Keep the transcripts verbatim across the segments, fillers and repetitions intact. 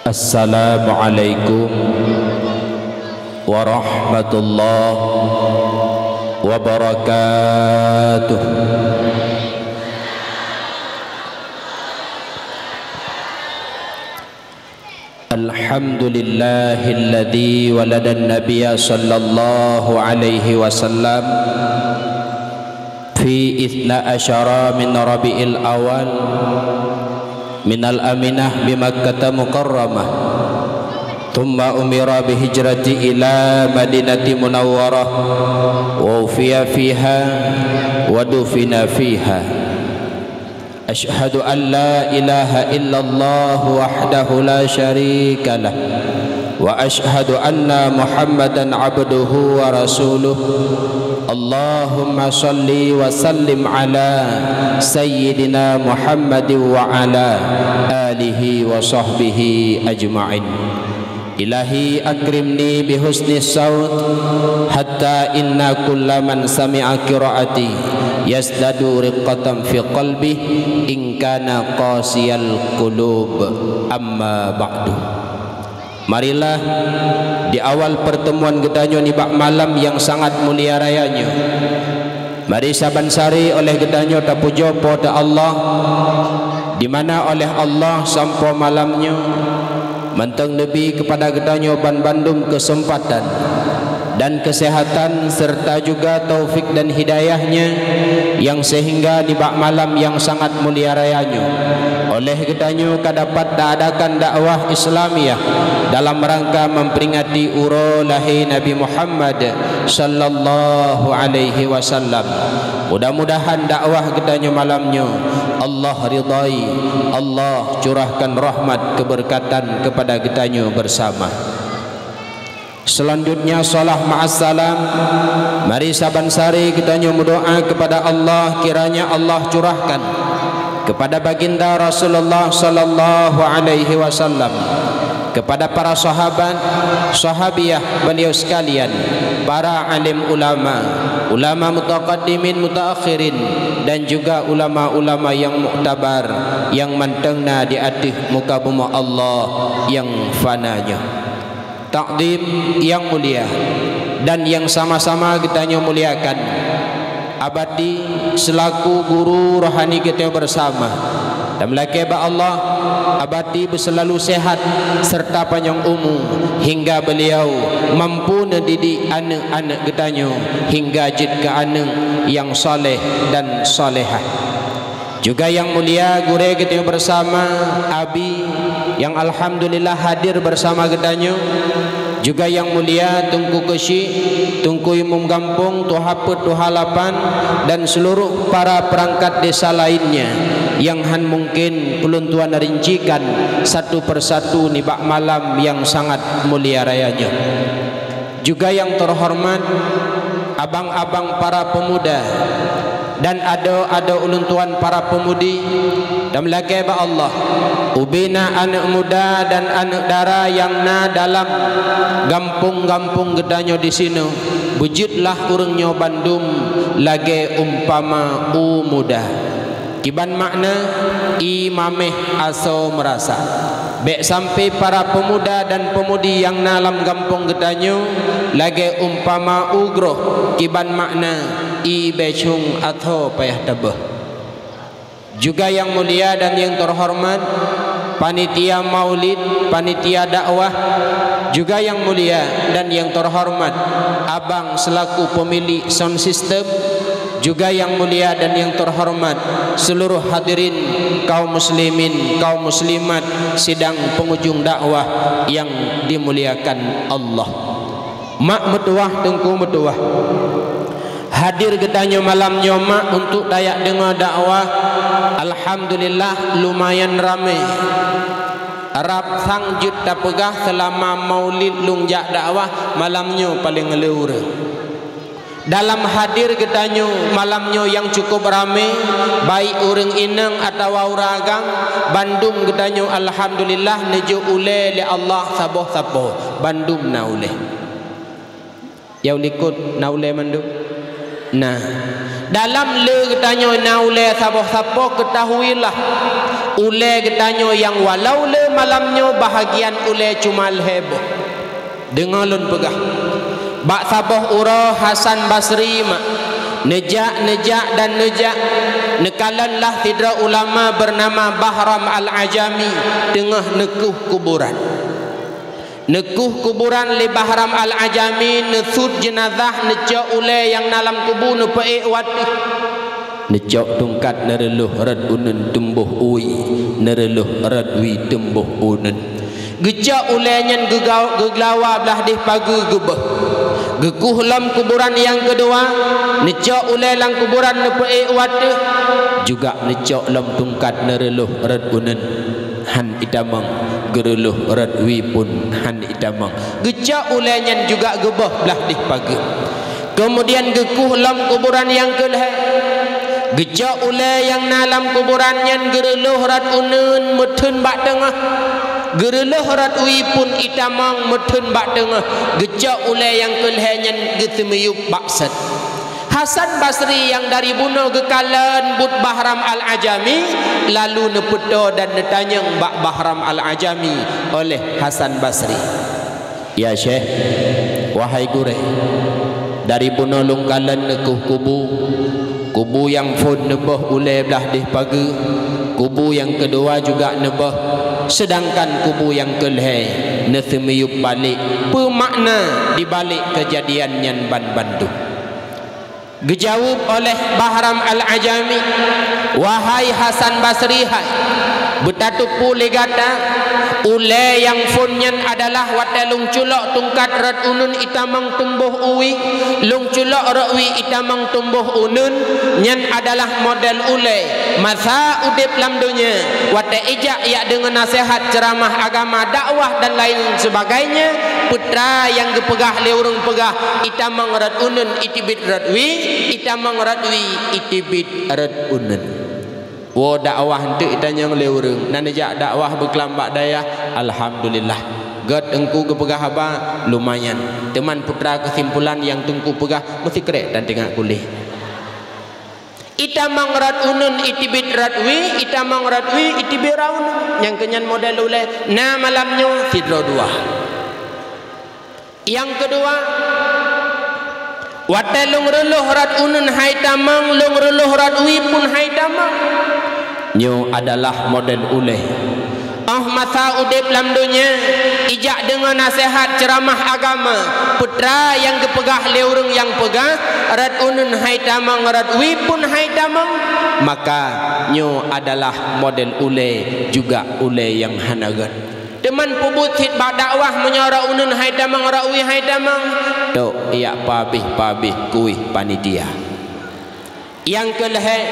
Assalamualaikum warahmatullahi wabarakatuh. Alhamdulillahilladzi waladan nabiyya sallallahu alaihi wasallam fi itsna asyara min Rabiul Awal minal Aminah bi Makkah Mukarramah, tsumma umira bi hijrati ila Madinati Munawwarah, wa ufiya fiha, wa dufina fiha. Asyhadu an la ilaha illallah wahdahu la syarika lah, wa asyhadu anna Muhammadan abduhu wa rasuluh. Allahumma shalli wa sallim ala sayyidina Muhammadin wa ala alihi wa sahbihi ajma'in. Ilahi akrimni bi husni saut, hatta inna kulla man sami'a qiraati yazdadu riqqatan fi qalbi in kana qasiyal qulub. Amma ba'du. Marilah di awal pertemuan geutanyoe nibak malam nyang sangat mulia raya nyoe, mari saban sari oleh geutanyoe tapujoe Po teu Allah, di mana oleh Allah sampoe malam nyoe mantong neubi keupada geutanyoe banbandum keuseumpatan dan keuseuhatan, seureuta juga taufik dan hidayah-Nya, nyang seuhingga nibak malam nyang sangat mulia raya nyoe, oleh geutanyoe ka dapat taadakan dakwah Islamiyah dalam rangka memperingati uroe lahé Nabi Muhammad sallallahu alaihi wasallam. Mudah-mudahan dakwah geutanyoe malam nyoe Allah ridai, Allah curahkan rahmat keberkatan kepada geutanyoe bersama. Selanjutnya, salah ma'assalam. Mari saban sari geutanyoe meudoa kepada Allah, kiranya Allah curahkan kepada Baginda Rasulullah sallallahu alaihi wasallam, kepada para sahabat, sahabiah beliau sekalian, para alim ulama, ulama mutaqaddimin, mutaakhirin, dan juga ulama-ulama yang muktabar yang mantong na di ateueh muka bumoe Allah yang fana nyoe. Takdim yang mulia dan yang sama-sama geutanyoe muliakan, Abati selaku guru rohani geutanyoe bersama, dan meulakée bak Allah, Abati beuselalu sehat serta panyang umu hingga beliau mampu neudidik aneuëk-aneuëk geutanyoe hingga jeuet keu aneuëk nyang saleh dan salehah. Juga yang mulia gurée geutanyoe bersama, Abi, yang alhamdulillah hadir bersama geutanyoe. Juga yang mulia Teungku Keuchik, Teungku Imum Gampông, Tuha Peuet, Tuha Lapan, dan seluruh para perangkat desa lainnya yang han mungkin ulôn tuan rincikan satu persatu nibak malam yang sangat mulia raya nyoe. Juga yang terhormat abang-abang para pemuda dan adoe-adoe ulôn tuan para pemudi, dan meulakée bak Allah, ubena aneuëk muda dan aneuëk dara nyang na dalam gampông-gampông geutanyoe disinoe, beujeuetlah ureuëng nyoe bandum lagée umpama u muda. Kiban makna, i maméh asoe meurasa. Bék sampai para pemuda dan pemudi nyang na lam gampông geutanyoe lagée umpama u groh, kiban makna, i bécong athoe payah tabeuh. Juga yang mulia dan yang terhormat, panitia maulid, panitia dakwah, juga yang mulia dan yang terhormat, abang selaku pemilik sound system, juga yang mulia dan yang terhormat, seluruh hadirin kaum muslimin, kaum muslimat, sidang penghujung dakwah yang dimuliakan Allah. Mak meutuwah, teungku meutuwah. Hadir geutanyoe malam nyoe mak untuk tajak deungoe dakwah, alhamdulillah lumayan ramé. Rab sang jeuet tapeugah seulama maulid lôn jak dakwah, malam nyoe paleng le ureuëng. Dalam hadir geutanyoe malam nyoe nyang cukup ramé, baik ureuëng inong atawa ureuëng agam, bandum geutanyoe alhamdulillah neujok ulée lé Allah saboh sapo, bandum na ulée. Nyang likot na ulée mandum? Nah, dalam le geutanyoe na ulée saboh sapo, keutahuilah, ulée geutanyoe nyang walau le Malam nyoe bahagian ulée cuma lhée boh. Deungoe lôn peugah. Bak saboh uroe Hasan Basri mak neujak, neujak dan neujak, neukalon lah sidroe ulama beunama Bahram Al-Ajami teungoh neukueh kuburan. Neukueh kuburan lé Bahram Al-Ajami, neusut jeunazah, neucok ulée nyang na lam kubu, neupeuék u ateueh. Neucok tungkat, neureulôh rot uneuen, teumboh u wie, neureulôh rot wie, teumboh uneuen. Geucok ulée nyan geugau-, geugeulawa blaih deh pageue, geubeueh. Geukueh lom kuburan nyang keudua, neucok ulée lam kuburan, neupeuék u ateueh. Juga neucok lom tungkat, neureulôh rot uneuen, hán itamong, geureulôh rot wie pun hán itamong. Geucok ulée nyan juga geubeueh blaih deh pageue. Keumudian geukueh lom kuburan nyang keulhée. Geucok ulée nyang na lam kuburan nyan, geureulôh rot uneuen, meutheun bak teungoh. Geureulôh rot wie pun itamong, meutheun bak teungoh. Geucok ulée nyang keulhée nyan, geuseumiyueb bak sot. Hasan Basri nyang dari bunoe geukalon buet Bahram Al-Ajami, lalu neupeutoe dan neutanyong bak Bahram Al-Ajami oleh Hasan Basri, "Ya Syekh, wahai gurée, dari bunoe lôn kalon neukueh kubu, kubu nyang phon neubeueh ulée blaih deh pageue, kubu nyang keudua juga neubeueh, seudangkan kubu nyang keulhée neuseumiyueb balek. Peue makna dibalek keujadian nyan ban bandum?" Geujaweueb oleh Bahram Al-Ajami, "Wahai Hasan Basri hai, beutateupeue lé gata, ulée nyang phon nyan adalah watée lôn culok tungkat rot uneuen itamong teumboh u wie, lôn culok rot wie itamong teumboh uneuen, nyan adalah model ulée masa udeb lam donya, watée ijak jak deungoe naseuhat, ceuramah agama, dakwah dan lain seubagainya, peutra nyang geupeugah lé ureuëng peugah, itamong rot uneuen, iteubiet rot wie, itamong rot wie, iteubiet rot uneuen." Woe dakwah eunteuk itanyong lé ureuëng, na neujak dakwah beuklam bak dayah, alhamdulillah. Gét teungku geupeugah haba, lumayan. Teuma peutra keusimpulan nyang teungku peugah, meusikrek dan teungoh kuleh. Itamong rot uneuen, iteubiet rot wie, itamong rot wie, iteubiet rot uneuen. Nyang keu nyan model ulée, na malam nyoe sidroe dua. Nyang keudua, watée lôn reulôh rot uneuen hai tamong, lôn reulôh rot wie pun hai tamong. Nyoe adalah model ulée. Óh masa udeb lam donya, ijak deungoe naseuhat ceuramah agama, peutra nyang geupeugah lé ureuëng nyang peugah, rot uneuen hai tamong, rot wie pun hai tamong, maka nyoe adalah model ulée juga ulée nyang hana gét. Teuma peubuet cit bak dakwah meunyoe rot uneuen hai tamong, rot wie hai tamong, tok yak pabeh-pabeh kueh panitia. Nyang keulhée,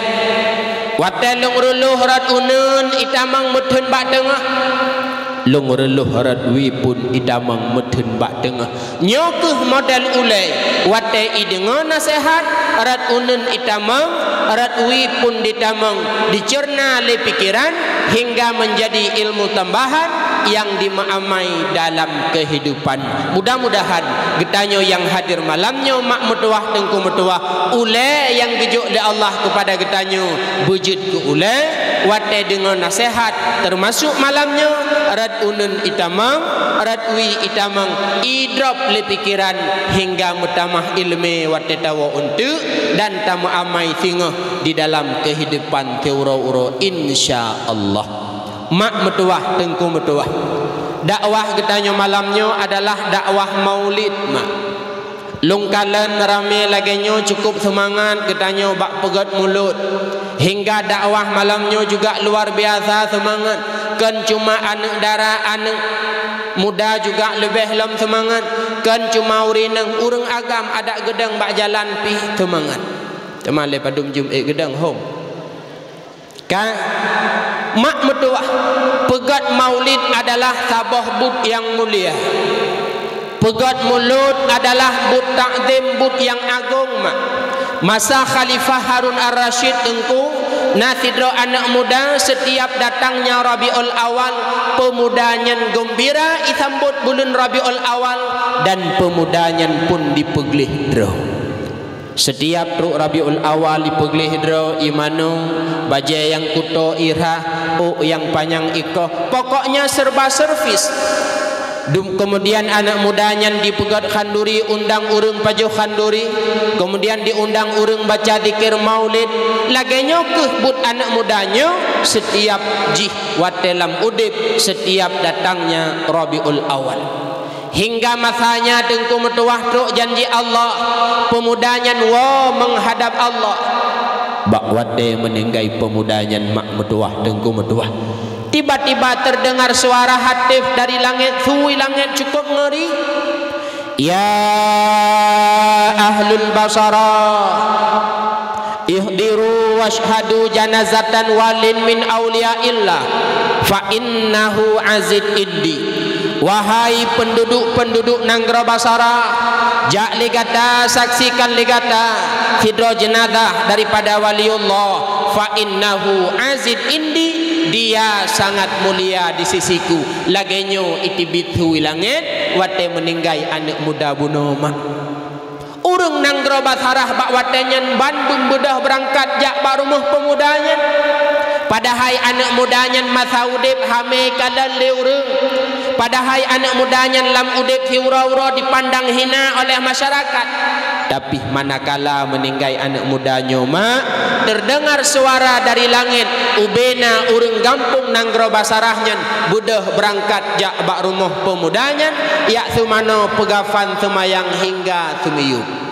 watée lôn reulôh rot uneuen itamong meutheun bak teungoh, lôn reulôh rot wie pun itamong meutheun bak teungoh. Nyoe kheueh model ulée, watée ideungoe naseuhat, rot uneuen itamong, rot wie pun ditamong, diceurna lé pikeran hingga meunjadi ilmu tambahan nyang dimeuamai dalam keuhidupan. Mudah-mudahan geutanyoe nyang hadir malam nyoe, mak meutuwah, teungku meutuwah, ulée nyang geujok lé Allah keupada geutanyoe beujeuet keu ulée, watée deungoe naseuhat, teumasok malam nyoe, rot uneuen itamong, rot wie itamong, idrop lé pikeran hingga meutamah iéleumé watée tawoe eunteuk dan tameuamai singoh di dalam keuhidupan siuroe-uroe, insya Allah. Mak meutuwah, teungku meutuwah, dakwah geutanyoe malam nyoe adalah dakwah maulid, mak. Lôn kalon ramé lagée nyoe cukup seumangat geutanyoe bak peugét mulod, hingga dakwah malam nyoe juga luar biasa seumangat. Kon cuma aneuëk dara, aneuëk muda juga leubeh lom seumangat. Kon cuma ureuëng inong, ureuëng agam adak geudong bak jalan pih seumangat. Teuma lé padum jeuem ék geudong hom. Ka, mak meutuwah, peugét maulid adalah saboh buet nyang mulia. Peugét mulod adalah buet takzim, buet nyang agong, mak. Masa Khalifah Harun Ar-Rasyid teungku, na sidroe aneuëk muda, setiap datangnya Rabiul Awal, peumuda nyan geumbira isambot buleuen Rabiul Awal dan peumuda nyan pun dipeugleh droe. Setiap trok Rabiul Awal ipeugleh droe, imano, bajée nyang kuto, irhah, ôk nyang panyang ikoh, pokoknya serba servis. Dum-, kemudian aneuk muda nyan dipeugét khanduri, undang ureuëng pajoh khanduri, kemudian diundang ureuëng baca zikir maulid. Lagée nyoe kheueh buet aneuk muda nyoe setiap jih watée lam udeb, setiap datangnya Rabiul Awal. Hingga masanya Teungku meutuwah trok janji Allah, peumuda nyan woe meuhadab Allah. Bak watée meuninggai peumuda nyan mak meutuwah, Teungku meutuwah, tiba-tiba terdengar suara hatif dari langét, sui langét cukup ngeuri. "Ya ahlul Basarah, ihdiru wasyhadu janazatan walin min auliyaillah, fa innahu aziz indi." Wahai penduduk-penduduk nanggroe Basarah, jak lé gata, saksikan lé gata sidroe jeunazah daripada waliullah, fa innahu aziz indi, dia sangat mulia di sisiku. Lagée nyoe iteubiet sui langét watée meuninggai aneuk muda bunoe mak. Ureuëng nanggroe Basarah bak watée nyan bandum beudôh beurangkat jak bak rumoh peumuda nyan. Padahai aneuk muda nyan masa udeb hamé kalon lé ureuëng. Padahai aneuk muda nyan lam udeb siuroe-uroe dipandang hina oleh masyarakat. Tapi manakala meuninggai aneuk muda nyoe mak, terdengar suara dari langét, ubena ureuëng gampông nanggroe Basarah nyan beudôh beurangkat jak bak rumoh peumuda nyan, jak seumanoe peugafan, seumayang hingga seumiyueb.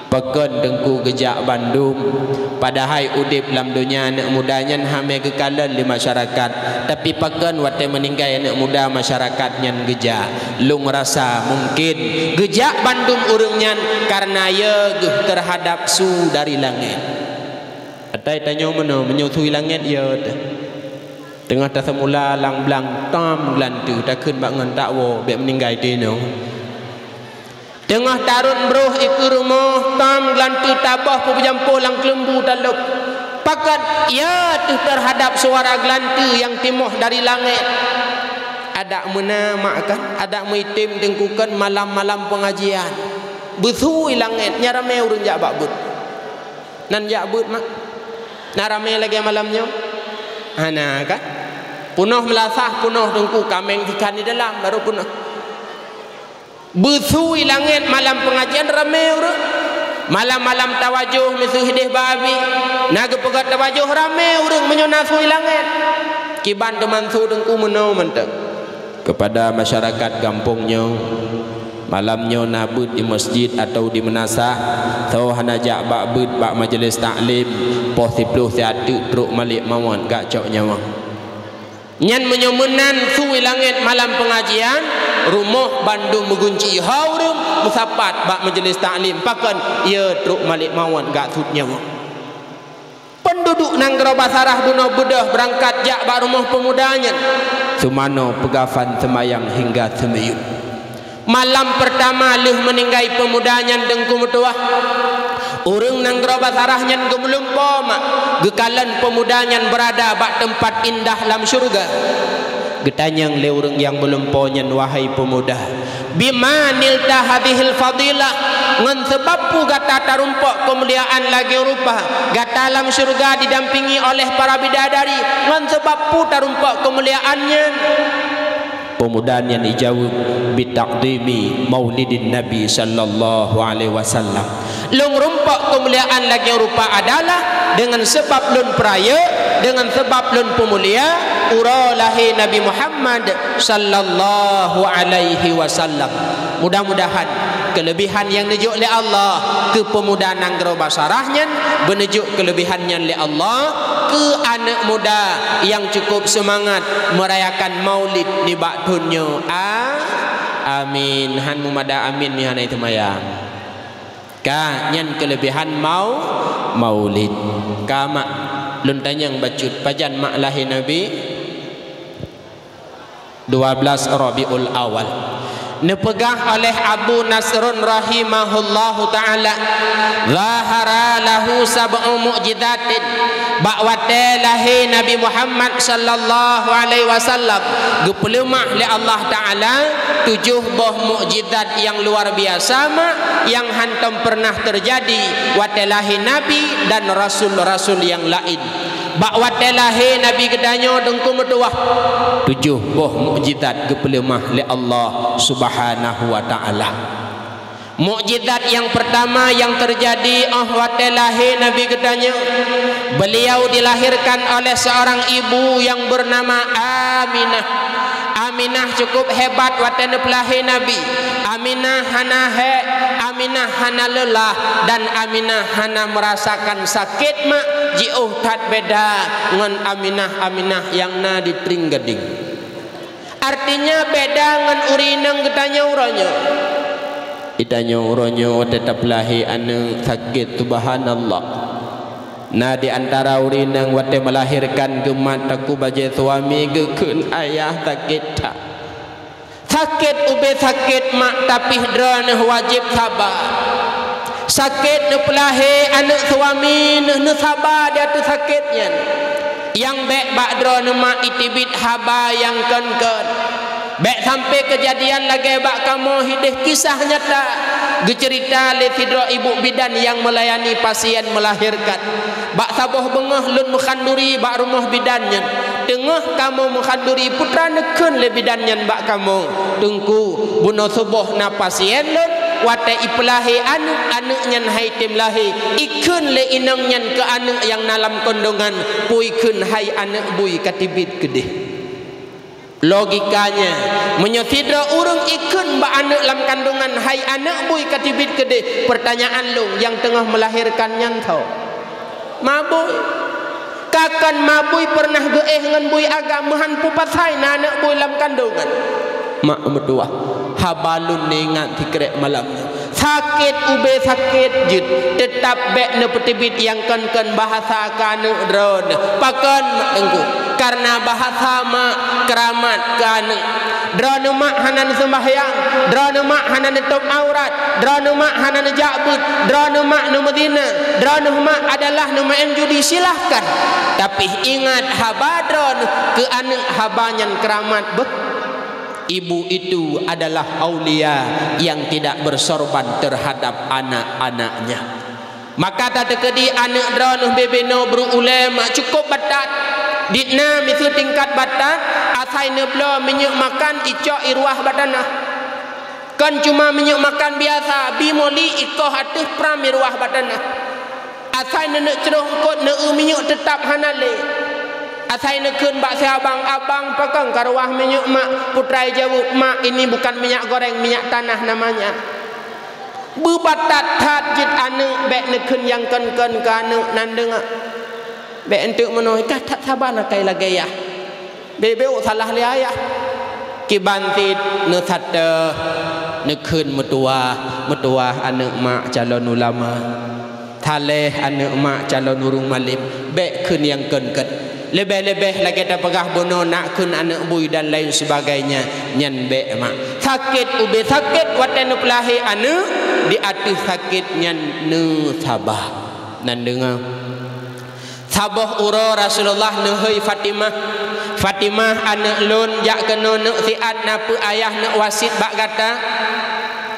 Pakon Teungku geujak bandum, padahai udeb lam donya aneuk muda nyan hamé geukalon lé masyarakat, tapi pakon watée meuninggai aneuk muda masyarakat nyan geujak? Lôn rasa mungken geujak bandum ureuëng nyan kareuna ye geuh teuhadab su dari langét. Atai tanyoe meunoe, meunyoe sui langét ye teuh. Teungoh taseumula lam blang, tam geulanteue, takheun bak ngon, takwoe bék meuninggai teuh inoe. Teungoh tarot broh ikeue rumoh, tam geulanteue, taboh peubeujampôh lam keuleumbu talop. Pakon? Ye teuh teuhadab suara geulanteue nyang timoh dari langét. Adak meunan mak kan, adak meuitem Teungku kan malam-malam peungajian. Beusui langét, nyan ramé ureuëng jak bak beuet. Nan jak beuet mak. Na ramé lagée malam nyoe? Hana kan? Peunoh meulasah, peunoh Teungku, kaméng sikan di dalam, barô peunoh. Beusui langét malam peungajian, ramé ureuëng. Malam-malam tawajoh miseue ideh babi, na geupeugét tawajoh, ramé ureuëng meunyoe na sui langét. Kiban teuman su Teungku meunoe mantong. Keupada masyarakat gampông nyoe, malam nyoe na beuet di meuseujid atawa di meunasah, soe hana jak bak beuet bak majeulih taklim, poh siplôh siat teuk trok malék mawöt gak cok nyawöng. Nyan meunyoe meunan sui langét malam peungajian, rumoh bandum meugunci, ho ureuëng meusapat bak majeulih taklim, pakon? Ye trok malék mawöt gak sut nyawöng. Penduduk nanggroe Basarah bunoe beudôh beurangkat jak bak rumoh peumuda nyan, seumanoe peugafan, seumayang hingga seumiyueb. Malam peurtama lheueh meuninggai peumuda nyan Teungku meutuwah, ureuëng nanggroe Basarah nyan geumeulumpoe mak, geukalon peumuda nyan beurada bak teumpat indah lam syeuruga. Geutanyong lé ureuëng nyang meulumpoe nyan, "Wahai peumuda, bima nilta hadzihil fadilah, ngon sabab peue gata tarumpok keumuliaan lagée rupa? Gata lam syeuruga didampingi oleh para bidadari, ngon sabab peue tarumpok keumuliaan nyan?" Peumuda nyan jijaweueb, "Bita'dhimi maulidin Nabi sallallahu alaihi wasallam." Lôn rumpok keumuliaan lagée rupa adalah deungon sabab lôn peurayeuk, deungon sabab lôn peumulia uroe lahé Nabi Muhammad sallallahu alaihi wasallam. Mudah-mudahan keuleubehan nyang neujok lé Allah keu peumuda nanggroe Basarah nyan, beuneujok keuleubehan nyan lé Allah keu aneuk muda nyang cukup seumangat meurayakan Maulid nibak thon nyoe. A-, amin. Han mumada amin meuhana teumayang. Ka, nyan keuleubehan mau-, Maulid. Ka mak, lôn tanyong bacut, pajan mak lahé Nabi? Dua belas Rabiul Awal. Neupeugah oleh Abu Nasrun rahimahullahu ta'ala, "Zahara lahu sab'u mu'jizatin." Bak watée lahé Nabi Muhammad sallallahu alaihi wasallam, geupeuleumah lé Allah Ta'ala tujoh boh mukjizat nyang luar biasa mak nyang hántom peureunah teujadi watée lahé Nabi dan rasul-rasul nyang laén. Bak watée lahé Nabi geutanyoe Teungku meutuwah, tujoh boh mukjizat geupeuleumah lé Allah Subhanahu wa Ta'ala. Mukjizat nyang peurtama nyang teujadi óh watée lahé Nabi geutanyoe, beliau dilahirkan oleh seorang ibu nyang beunama Aminah. Aminah cukup hebat watée neupeulahé Nabi. Aminah hana hék, Aminah hana leulah, dan Aminah hana meurasakan sakét mak jiôh that beda ngon Aminah-Aminah nyang na di trieng gadéng. Artinya beda ngon ureuëng inong geutanyoe uroe nyoe. Geutanyoe uroe nyoe watée tapeulahé aneuëk sakét, subhanallah. Na di antara ureuëng inong watée meulahirkan geumat takue bajée suami geukheun ayah sakét that. Sakét ubé sakét mak, tapi droeneueh wajéb saba. Sakét neupeulahé aneuëk suami neuh, neusaba di ateueh sakét nyan. Nyang bék bak droeneueh mak iteubiet haba nyang kon-kon. Bék sampai keujadian lagée bak kamoe hideh kisah nyata geuceurita lé sidroe ibu bidan nyang meulayani pasien meulahirkan. Bak saboh beungoh lôn meukhanduri bak rumoh bidan nyan. Teungoh kamoe meukhanduri, putra neukheun lé bidan nyan bak kamoe, "Teungku, bunoe suboh na pasien lôn, watée ipeulahé aneuëk, aneuëk nyan hai tem lahé, ikheun lé inong nyan keu aneuëk nyang na lam kandongan, peue ikheun hai aneuëk bui ka teubiet keudeh." Logikanya, meunyoe sidroe ureuëng ikheun bak aneuëk lam kandongan, "Hai aneuëk bui ka teubiet keudeh," peurtanyaan lôn, nyang teungoh meulahirkan nyan soe? Mabui. Ka kon mabui peureunah geuéh ngon bui agam, meuhan peue pasai na aneuëk bui lam kandongan. Mak meutuwah, haba lôn neuingat sikrek malam nyoe. Sakét ubé sakét jeuet, teutab bék neupeuteubiet nyang kon-kon bahasa keu aneuëk droeneueh. Pakon, Mak Teungku? Kareuna bahasa mak keuramat keu aneuëk. Droeneueh mak hana neuseumbahyang, droeneueh mak hana neutôb aurat, droeneueh mak hana neujak beuet, droeneueh mak neumeuzina, droeneueh mak adalah neumeuén judi, silahkan. Tapi ingat, haba droeneueh keu aneuëk, haba nyan keuramat beuh. Ibu itu adalah aulia yang tidak bersorban terhadap anak-anaknya. Maka tateukeudi aneuëk droeneueh bubena brôk ulée mak cukup batat. Dikna miseue tingkat batat, asai neubloe minyeuk makan icok iruwah bak tanah. Kon cuma minyeuk makan biasa, bi moli ikoh ateueh pram iruwah bak tanah. Asai neuneuk crôh eungkôt, neueu minyeuk teutab hana lé. Asai neukheun bak si abang, "Abang, pakon karuwah minyeuk mak?" Putra jaweueb, "Mak, ini bukan minyak goreng, minyak tanah namanya." Beubatat that jeuet aneuëk, bék neukheun nyang kon-kon keu aneuëk, nan deungoe. Bék eunteuk meunoe, ka that saban akai lagée yah. Bék-bék salah lé ayah. Kiban cit neusateue, neukheun meutuwah, meutuwah aneuëk mak calon ulama. Saleh aneuëk mak calon ureuëng malem, bék kheun nyang kon-kon. Leubeh-leubeh lagée tapeugah bunoe nak kheun aneuëk bui dan lain sebagainya, nyan bék mak. Sakét ubé sakét watée neupeulahé aneuëk, di ateueh sakét nyan neusaba. Nan deungoe. Saboh uroe Rasulullah neuhôi Fatimah, "Fatimah, aneuëk lôn jak keunoe neuk siat, na peue ayah neuk wasiet bak gata?"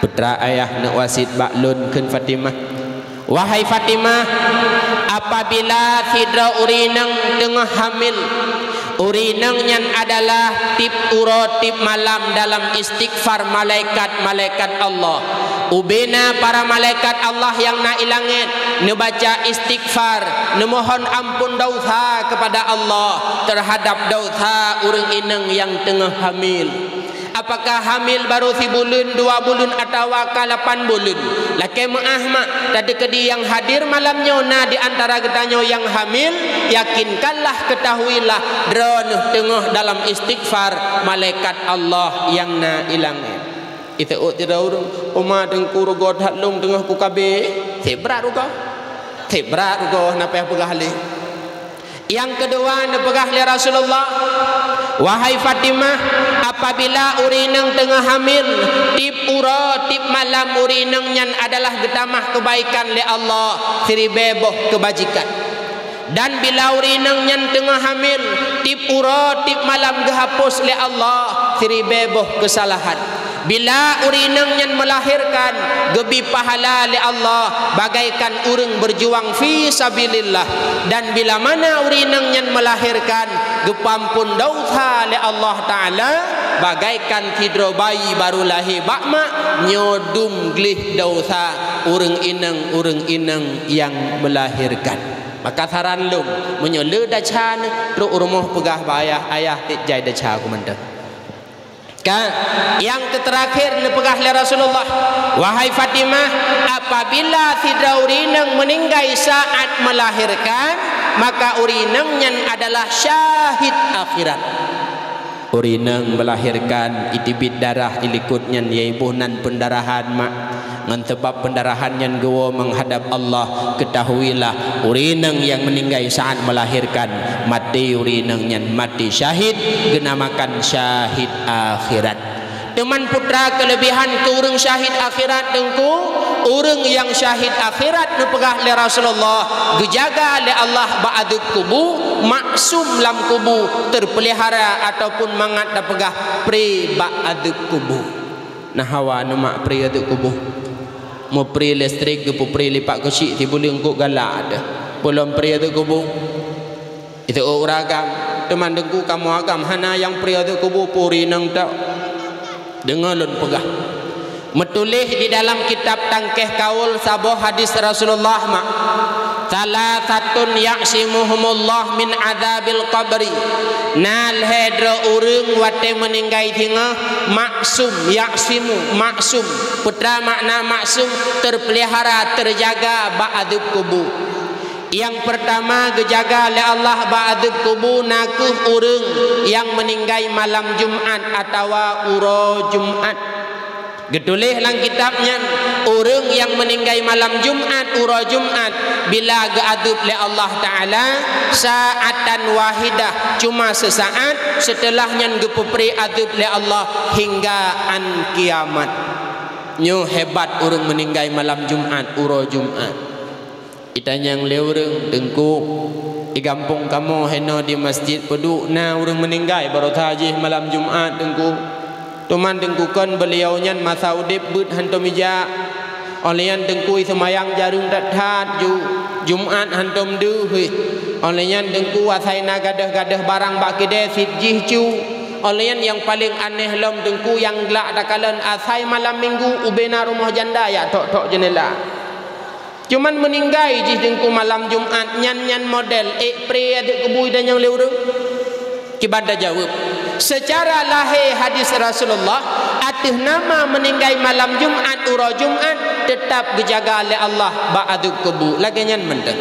"Putra ayah neuk wasiet bak lôn," kheun Fatimah. "Wahai Fatimah, apabila sidroe ureuëng inong teungoh hamil, ureuëng inong nyan adalah tiep uroe tiep malam dalam istighfar malaikat-malaikat Allah. Ubena para malaikat Allah nyang na i langét neubaca istighfar, neumohon amphon desya keupada Allah teuhadab desya ureuëng inong nyang teungoh hamil." Apakah hamil barô sibuleuen, dua buleuen, atawa ka lapan buleuen? Lakée meuáh mak, tateukeudi nyang hadir malam nyoe na di antara geutanyoe nyang hamil, yakinkanlah, ketahuilah, droeneueh teungoh dalam istighfar malaikat Allah nyang na i langét. Iseuôt sidroe ureuëng, "Oma, Teungku, rugoe that lôn teungoh kukabé." Seb brat rugoe. Seb brat rugoe, na payah peugah lé. Nyang keudua neupeugah lé Rasulullah, Wahai Fatimah, apabila ureueng inong teungoh hamil, tiep uroe, tiep malam ureueng inong nyan adalah geutamah keubaikan lé Allah siribée boh keubajikan. Dan bila ureueng inong nyan teungoh hamil, tiep uroe, tiep malam geuhapus lé Allah siribée boh keusalahan. Bila ureueng inong nyan meulahirkan, geubri pahala lé Allah bagaikan ureueng beujuang fi sabilillah. Dan bila mana ureueng inong nyan meulahirkan, geupeuampon desya lé Allah Taala bagaikan sidroe bayi barô lahé bak mak, nyoe dum gleh desya ureueng inong-ureueng inong nyang meulahirkan. Maka saran lôn, meunyoe le desya neuh, trok u rumoh peugah bak ayah, "Ayah, tiek jai desya ku mantong." Ka, nyang keuteurakhier neupeugah lé Rasulullah, "Wahai Fatimah, apabila sidroe ureueng inong meuninggai saat meulahirkan, maka ureueng inong nyan adalah syahid akhirat." Ureueng inong meulahirkan, iteubiet darah ilikot nyan, yaiboh nan peundarahan mak. Ngon sabab peundarahan nyan geuwoe meuhadab Allah, keutahuilah, ureueng inong nyang meuninggai saat meulahirkan, maté ureueng inong nyan maté syahid, geunamakan syahid akhirat. Teuma peue teuma keuleubehan keu ureueng syahid akhirat teungku? Ureueng nyang syahid akhirat neupeugah lé Rasulullah, geujaga lé Allah bak adeueb kubu, maksum lam kubu, teupeulihara ataupun mangat tapeugah pré bak adeueb kubu. Na hawa neumak pré ateueh kubu. Meupré listrik, geupeupré lipak keuchik, sibuleuen kok galak deuh. Peulom pré ateueh kubu. Itu ureueng agam. Teuma teungku kamoe agam hana nyang pré ateueh kubu, puri nang tak. Deungoe lôn peugah. Meutuléh di dalam kitab Tangkeh Kaul saboh hadis Rasulullah mak. Salasatun ya'simuhumullah min adzabil qabri. Na lhée droe ureuëng watée meuninggai singoh maksum, ya'simu, maksum. Peue teuma makna maksum? Teupeulihara, teujaga bak adeueb kubu. Nyang peurtama geujaga lé Allah bak adeueb kubu na kheueh ureuëng nyang meuninggai malam Jumat atawa uroe Jumat. Geutuléh lam kitab nyan, ureuëng nyang meuninggai malam Jumat, uroe Jumat, bila geuadeueb lé Allah Taala, sa'atan wahidah, cuma seusaat, seuteulah nyan geupeupré adeueb lé Allah hingga an kiamat. Nyoe hebat ureuëng meuninggai malam Jumat, uroe Jumat. Itanyong lé ureuëng, "Teungku, di gampông kamoe hinoe di masjid peuduek na ureuëng meuninggai baroesa jih malam Jumat, Teungku. Teuma Teungku, kon beuliau nyan masa udeb beuet hántom ijak. Óh lheueh nyan Teungku iseumayang jareueng that-that ju, Jumat hántom deuh. Óh lheueh nyan Teungku asai na gadôh-gadôh barang bak keudée cit jih cu. Óh lheueh nyan nyang paleng aneh lom Teungku nyang glak takalon asai malam Minggu ubena rumoh janda jak thok-thok jeunela." Cuman meuninggai jih Teungku malam Jumat nyan, nyan model ék pré adeueb kubu itanyong lé ureuëng? Kiban tajaweueb, seucara lahé hadis Rasulullah, ateueh nama meuninggai malam Jumat, uroe Jumat, teutab geujaga lé Allah bak adeueb kubu. Lagée nyan mantong.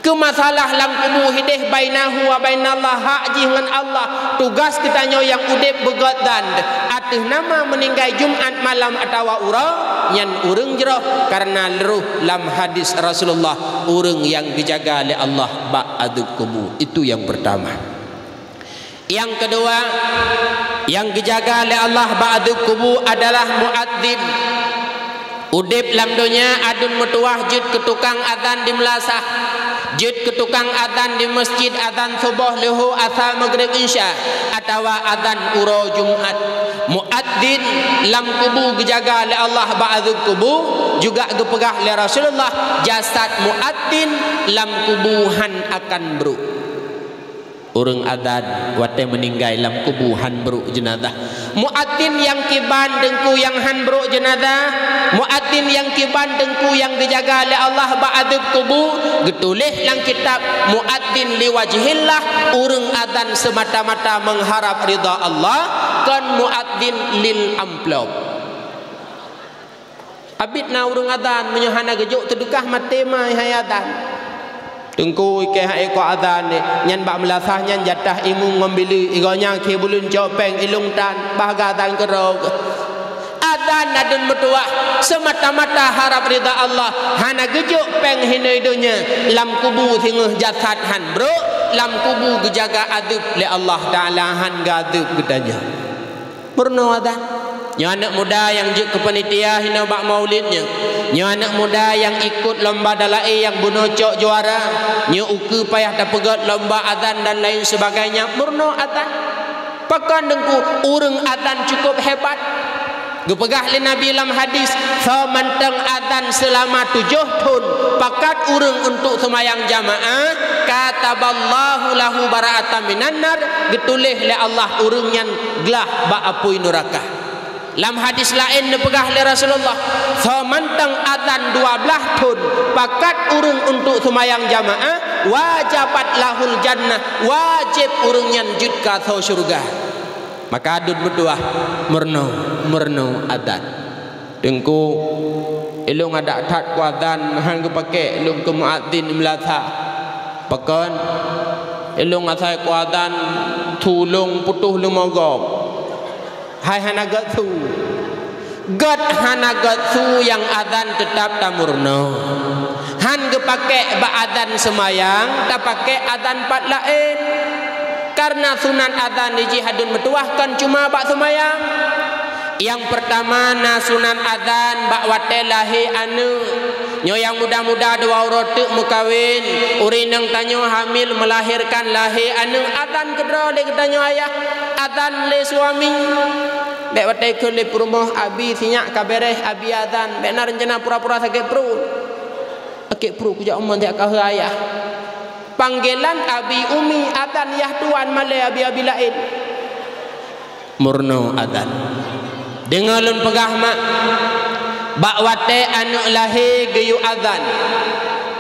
Keu masalah lam kubu hideh bainahu wa bainallah, hak jih ngon Allah, tugas geutanyoe nyang udeb beugét dan ateueh nama meuninggai Jumat malam atawa uroe, nyan ureuëng jroh, kareuna lheueh lam hadis Rasulullah, ureuëng nyang geujaga lé Allah bak adeueb kubu. Itu nyang peurtama. Nyang keudua, nyang geujaga lé Allah bak adeueb kubu adalah muadzin. Udeb lam donya aduen meutuwah jeuet keu tukang azan di meulasah, jeuet keu tukang azan di masjid, azan suboh, leuhô, asa, maghrib, isya, atawa azan uroe Jumat. Muadzin lam kubu geujaga lé Allah bak adeueb kubu, juga geupeugah lé Rasulullah, jasad muadzin lam kubu hán akan brok. Ureuëng azan watée meuninggai lam kubu hán brok jeunazah. Muadzin nyang kiban Teungku nyang hán brok jeunazah, muadzin nyang kiban Teungku nyang geujaga lé Allah bak adeueb kubu, geutuléh lam kitab muadzin liwajhillah, ureuëng azan seumata-mata mengharap ridha Allah, kon muadzin lil amplop. Abit na ureuëng azan, meunyoe hana geujok teudeukah maté ma hai azan. Teungku ikée hai ko azan deh, nyan bak meulasah nyan jatah imum ngon bileue, igoe nyang kheueh buleuen cok péng ilong tan, bah geuazan keudroe. Azan aduen meutuwah, seumata-mata harab ridha Allah, hana geujok péng hinoe donya, lam kubu singoh jasad hán brok, Lam kubu geujaga adeueb lé Allah Taala, han geuadeueb geutanyoe. Meurunoe adzan. Nyoe aneuk muda nyang jeuet keu panitia hinoe bak maulid nyoe. Nyoe aneuk muda nyang ikot lomba dalae nyang bunoe cok juara. Nyoe ukeue payah tapeugét lomba adzan dan lain sebagainya. Meurunoe adzan. Pakon Teungku, ureuëng adzan cukup hebat. Geupeugah lé Nabi lam hadis, "Soe mantong adzan seulama tujoh thon pakat ureuëng untuk seumayang jamaah, kataballahu lahu bara'atan minan nar," geutuléh lé Allah ureuëng nyan glah bak apui nuraka. Lam hadis laén neupeugah lé Rasulullah, "Soe mantong adzan dua blaih thon pakat ureuëng untuk seumayang jamaah, wajabat lahul jannah, wajéb ureuëng nyan jeuet keu asoe syeuruga." Maka aduen meutuah, meurunoe, meurunoe adzan. Teungku, ilong adak that kuadzan han geupakek lôn keu muadzin meulasa. Pakon? Ilong asai kuadzan tulông putôh leumo gob. Hai hana gét su. Gét hana gét su nyang adzan teutap tameurunoe. Han geupakek bak adzan seumayang, tapakek adzan pat laén. Karena sunat adzan di jih aduen meutuwah kon cuma bak seumayang. Nyang peurtama na sunat adzan bak watée lahé aneuëk. Nyoe nyang muda-muda dua uroe teuk meukawen, ureuëng inong tanyoe hamil melahirkan lahé aneuëk, adzan keudroe lé geutanyoe ayah, adzan lé suami. Bék watée kheun lé peurumoh, "Abi, sinyak ka béréh, Abi adzan." Bék na reuncana pura-pura sakét pruet. Sakét pruet kujak umon tiak ka heu ayah. Panggilan abi umi, adzan yah tuan malée abi-abi laén. Meurunoe adzan. Deungoe lôn peugah mak, bak watée aneuëk lahé geuyue adzan,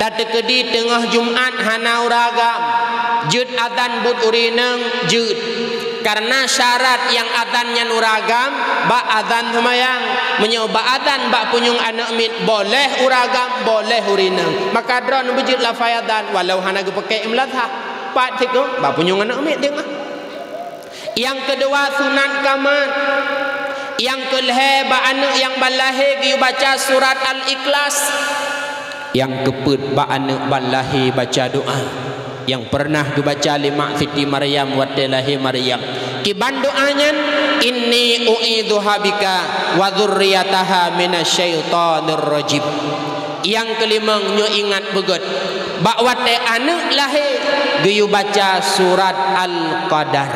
tateukeudi teungoh Jumat hana ureuëng agam, jeuet adzan buet ureuëng inong jeuet. Karena syarat nyang adzan nyan ureuëng agam bak adzan seumayang. Meunyoe bak adzan bak punyueng aneuëk miet boléh ureuëng agam, boléh ureuëng inong. Maka droeneuh beujeuet lafai adzan walau hana geupakek meulasa. Pat sikok bak punyueng aneuëk miet deungoe. Nyang keudua sunat kamat. Nyang keulhée bak aneuëk nyang ban lahé geuyue baca surat Al-Ikhlas. Nyang keupeuet bak aneuëk ban lahé baca doá nyang peureunah geubaca lé mak Siti Maryam watée lahé Maryam. Kiban doá nyan, "Inni u'idzuha bika wa dzurriyyataha minasyaitonir rajim." Nyang keulimong nyoe ingat beugét, bak watée aneuëk lahé geuyue baca surat Al-Qadar.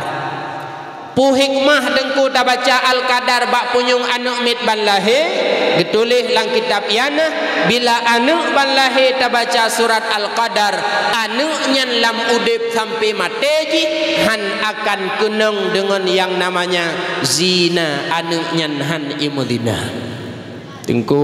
Peue hikmah Teungku tabaca Al-Qadar bak punyueng aneuëk miet ban lahé? Geutuléh lam kitab Ianah, bila aneuëk ban lahé tabaca surat Al-Qadar, aneuëk nyan lam udeb sampai maté jih han akan keunong deungon nyang namanya zina, aneuëk nyan han imeuzina. Teungku,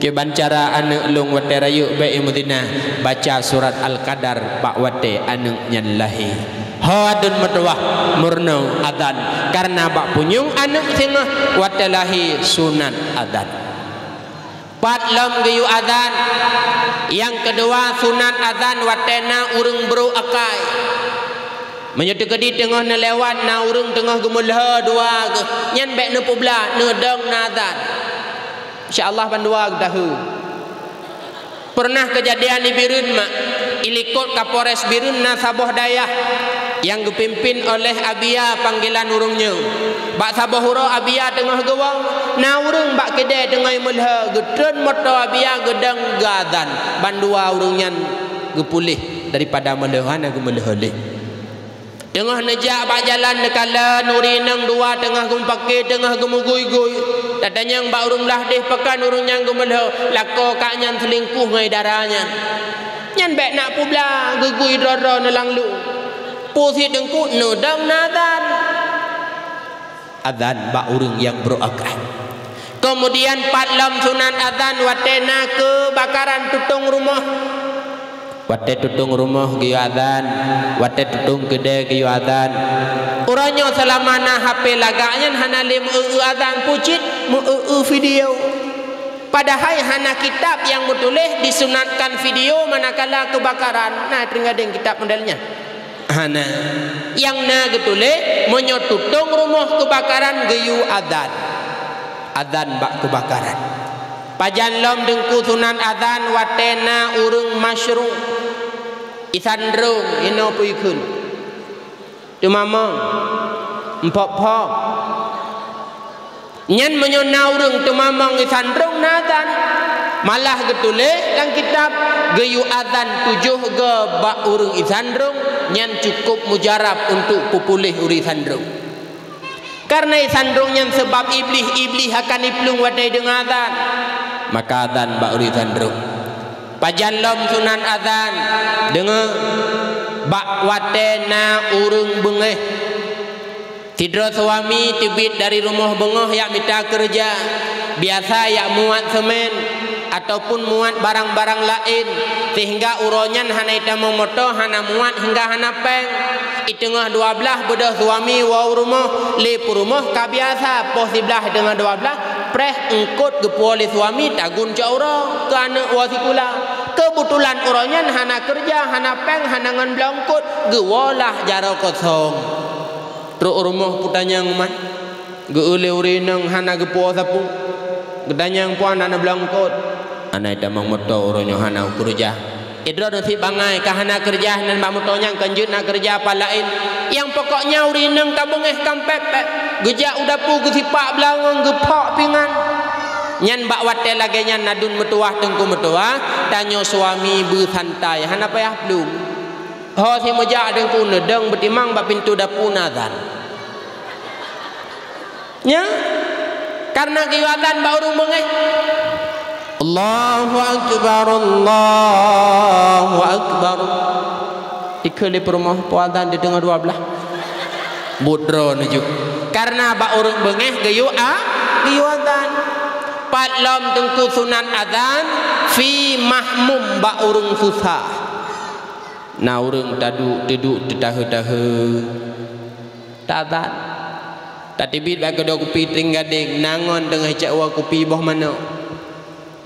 kiban cara aneuëk lôn watée rayeuk bék imeuzina, baca surat Al-Qadar bak watée aneuëk nyan lahé. Ho aduen meutuwah meurunoe adzan, kareuna bak punyueng aneuëk singoh watée lahé sunat adzan. Pat lom geuyue adzan. Nyang keudua sunat adzan watée na ureuëng brok akai. Meunyoe teukeudi teungoh neulewat na ureuëng teungoh geumeulhö dua geuh, nyan bék neupeublah, neudong na adzan. Insya Allah bandua geudahu. Peureunah keujadian di Bireuen mak, ilikot Kapolres Bireuen na saboh dayah nyang geupimpin oleh Abia panggilan ureuëng nyoe. Bak saboh uroe Abia teungoh geuwoe, na ureuëng bak keudée teungoh meulhö, geutreun moto Abia geudong geuadzan, bandua ureuëng nyan geupuléh daripada meulhö, hana geumeulhö lé. Teungoh neujak bak jalan neukalon ureuëng inong dua teungoh geumeupaké, teungoh geumugui-gui. Tatanyong bak ureuëng blah deh pakon ureuëng nyang geumeulhö, lakoe kak nyan seulingkuh ngon dara nyan. Nyan bék na peublah, geugui droe-droe neulang lu. Peue sit Teungku, neudong na adzan. Adzan bak ureuëng nyang brok akai. Keumudian pat lom sunat adzan watée na keubakaran tutong rumoh. Watée tutong rumoh geuyue adzan, watée tutong keudée geuyue adzan. Uroe nyoe seulama na H P lagak nyan hana lé meu-eu adzan, pucit meu-eu video. Padahai hana kitab nyang meutuléh disunatkan video manakala keubakaran. Na teugadeng kitab model nyan? Hana. Nyang na geutuléh, meunyoe tutong rumoh keubakaran geuyue adzan. Adzan bak keubakaran. Pajan lom Teungku sunat adzan watée na ureuëng masyruq. Isan drong inoe peue ikheun. Teumamong, mphok-phok. Nyan meunyoe na ureuëng teumamong isan drong na azan, malah geutuléh lam kitab geuyue azan tujoh goe bak ureuëng isan drong, nyan cukup mujarab untuk peupuléh ureuëng isan drong. Kareuna isan drong nyan seubab Iblih, Iblih akan iplueng watée deungoe azan. Maka azan bak ureuëng isan drong. Pajan lom sunat azan, deungoe, bak watée na ureuëng beungéh. Sidroe suami teubiet dari rumoh beungoh jak mita keureuja, biasa jak muat seumén ataupun muat barang-barang laén, seuhingga uroe nyan hana itamong moto, hana muat hingga hana péng. Iteungoh dua blaih beudôh suami woe u rumoh, lé peurumoh ka biasa poh siblaih teungoh dua blaih, preh eungkot geupuwoe lé suami tagun cok uroe keu aneuëk woe sikula. Keubeutulan uroe nyan hana keureuja, hana péng, hana ngon bloe eungkot, geuwoe lah jaroe kosong. Trok u rumoh peue tanyong man, geu-eu lé ureuëng inong hana geupuwoe sapeue. Geutanyong peue hana na bloe eungkot. Hana itamong moto uroe nyoe hana u keureuja. Idroe nusib bangai ka hana keureuja nan bak moto nyang kon jeuet na keureuja pat laén. Nyang pokoknya ureuëng inong ka beungéh ka pép-pép. Geujak u dapu geusipak beulaweueng geuphok pingan. Nyan bak watée lagée nyan ladun meutuwah teungku meutuwah, tanyoe suami beusantai hana payah plueng. Ho si meujak teungku neudong beutimang bak pintoe dapu na azan. Nya, kareuna geuyue azan bak ureuëng beungéh. Allahu akbar, Allahu akbar. Ikheun lé peurumoh peue azan di teungoh dua blaih. Buet droe neuju. Kareuna bak ureuëng beungéh geuyue a, geuyue azan. Pat lom teungku sunat azan fi mahmum bak ureuëng susah. Na ureuëng taduek teuduek teutahe-tahe. Tazan. Tateubiet bak keudroe kupi teuinggadeng, na ngon teungoh icawa kupi boh manok.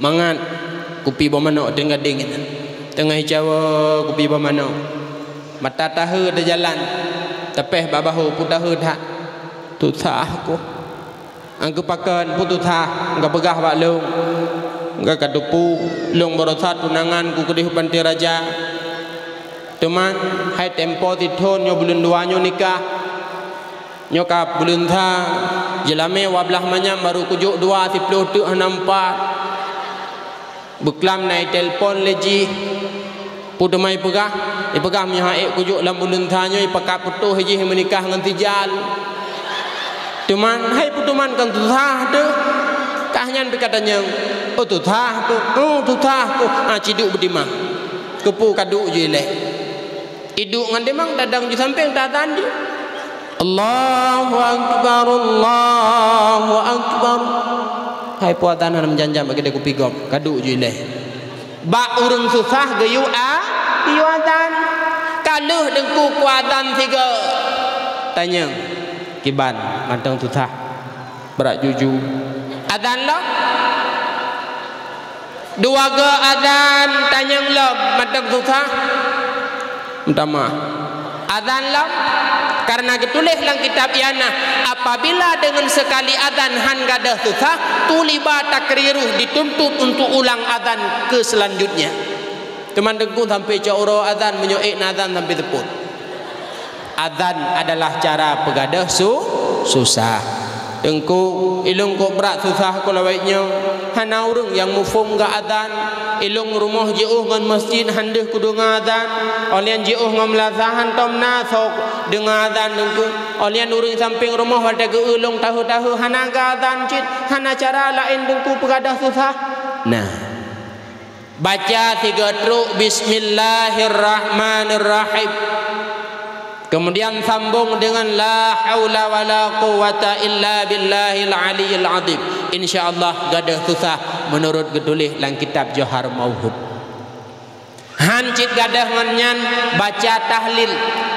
Mangat kupi boh manok teuinggadeng nyan. Teungoh icawa kupi boh manok. Mata tahe teujalan. Teupéh bak bahu peue tahe that. Tusah ku. Nyang keu pakon peue tusah, nyang keu peugah bak lôn. Nyang keu ka teupeu, lôn baroesa tunangan ku keudeh u Panté Raja. Teuma hai tempo sithon nyoe buleuen dua nyoe nikah. Nyoe ka buleuen sa, jeulamé dua blaih manyam barô kujok dua, siploh teuk hana meupat. Beuklam na itelpon lé jih. Peue teuma ipeugah? Ipeugah, "Meunyoe han ék kujok lam buleuen sa nyoe, ipakat putôh jih meunikah ngon si Jal." Teuma hai peue teuma kon tusah teuh. Kah nyan pih ka tanyong, "Oh, tusah teuh? Oh, tusah teuh." Ah, ciduek beutimang. Keupeue kaduek ju ilée. Iduek ngon timang tadong ju sampéng tazan ju. Allahu akbar, Allahu akbar. Hai peue azan hana meujan-jan bak keudée kupi gob, kaduek ju ilée. Bak ureuëng susah geuyue a, geuyue azan. Ka lheueh teungku kuazan sigoe. Tanyong, kiban mantong susah. Brat juju. Azan lom. Dua goe azan tanyong lom mantong susah. Meutamah. Azan lom. Karena geutuléh lam kitab I'anah, apabila deungon seukali azan han gadôh susah, tuliba takriruh dituntut untuk ulang azan ke selanjutnya. Teuma teungku sampai cok uroe azan meunyoe ék na azan sampai seupôt. Azan adalah cara peugadôh su-, susah. Teungku, ilôn kok brat susah ku lawét nyoe. Hana ureuëng nyang muphom geuazan. Ilôn rumoh jiôh ngon masjid han deuh kudeungoe azan. Óh lheueh jiôh ngon meulasah hantom na soe deungoe azan teungku. Óh lheueh ureuëng sampéng rumoh watée geu-eu lôn tahe-tahe hana geuazan cit. Hana cara laén teungku peugadôh susah. Nah. Baca tiga truk, "Bismillahirrahmanirrahim." Kemudian sambung dengan, "La haula wala quwwata illa billahil aliyyil azim." Insya Allah gadôh susah menurut geutuléh lam kitab Johar Mauhub. Han cit gadôh ngon nyan baca tahlil.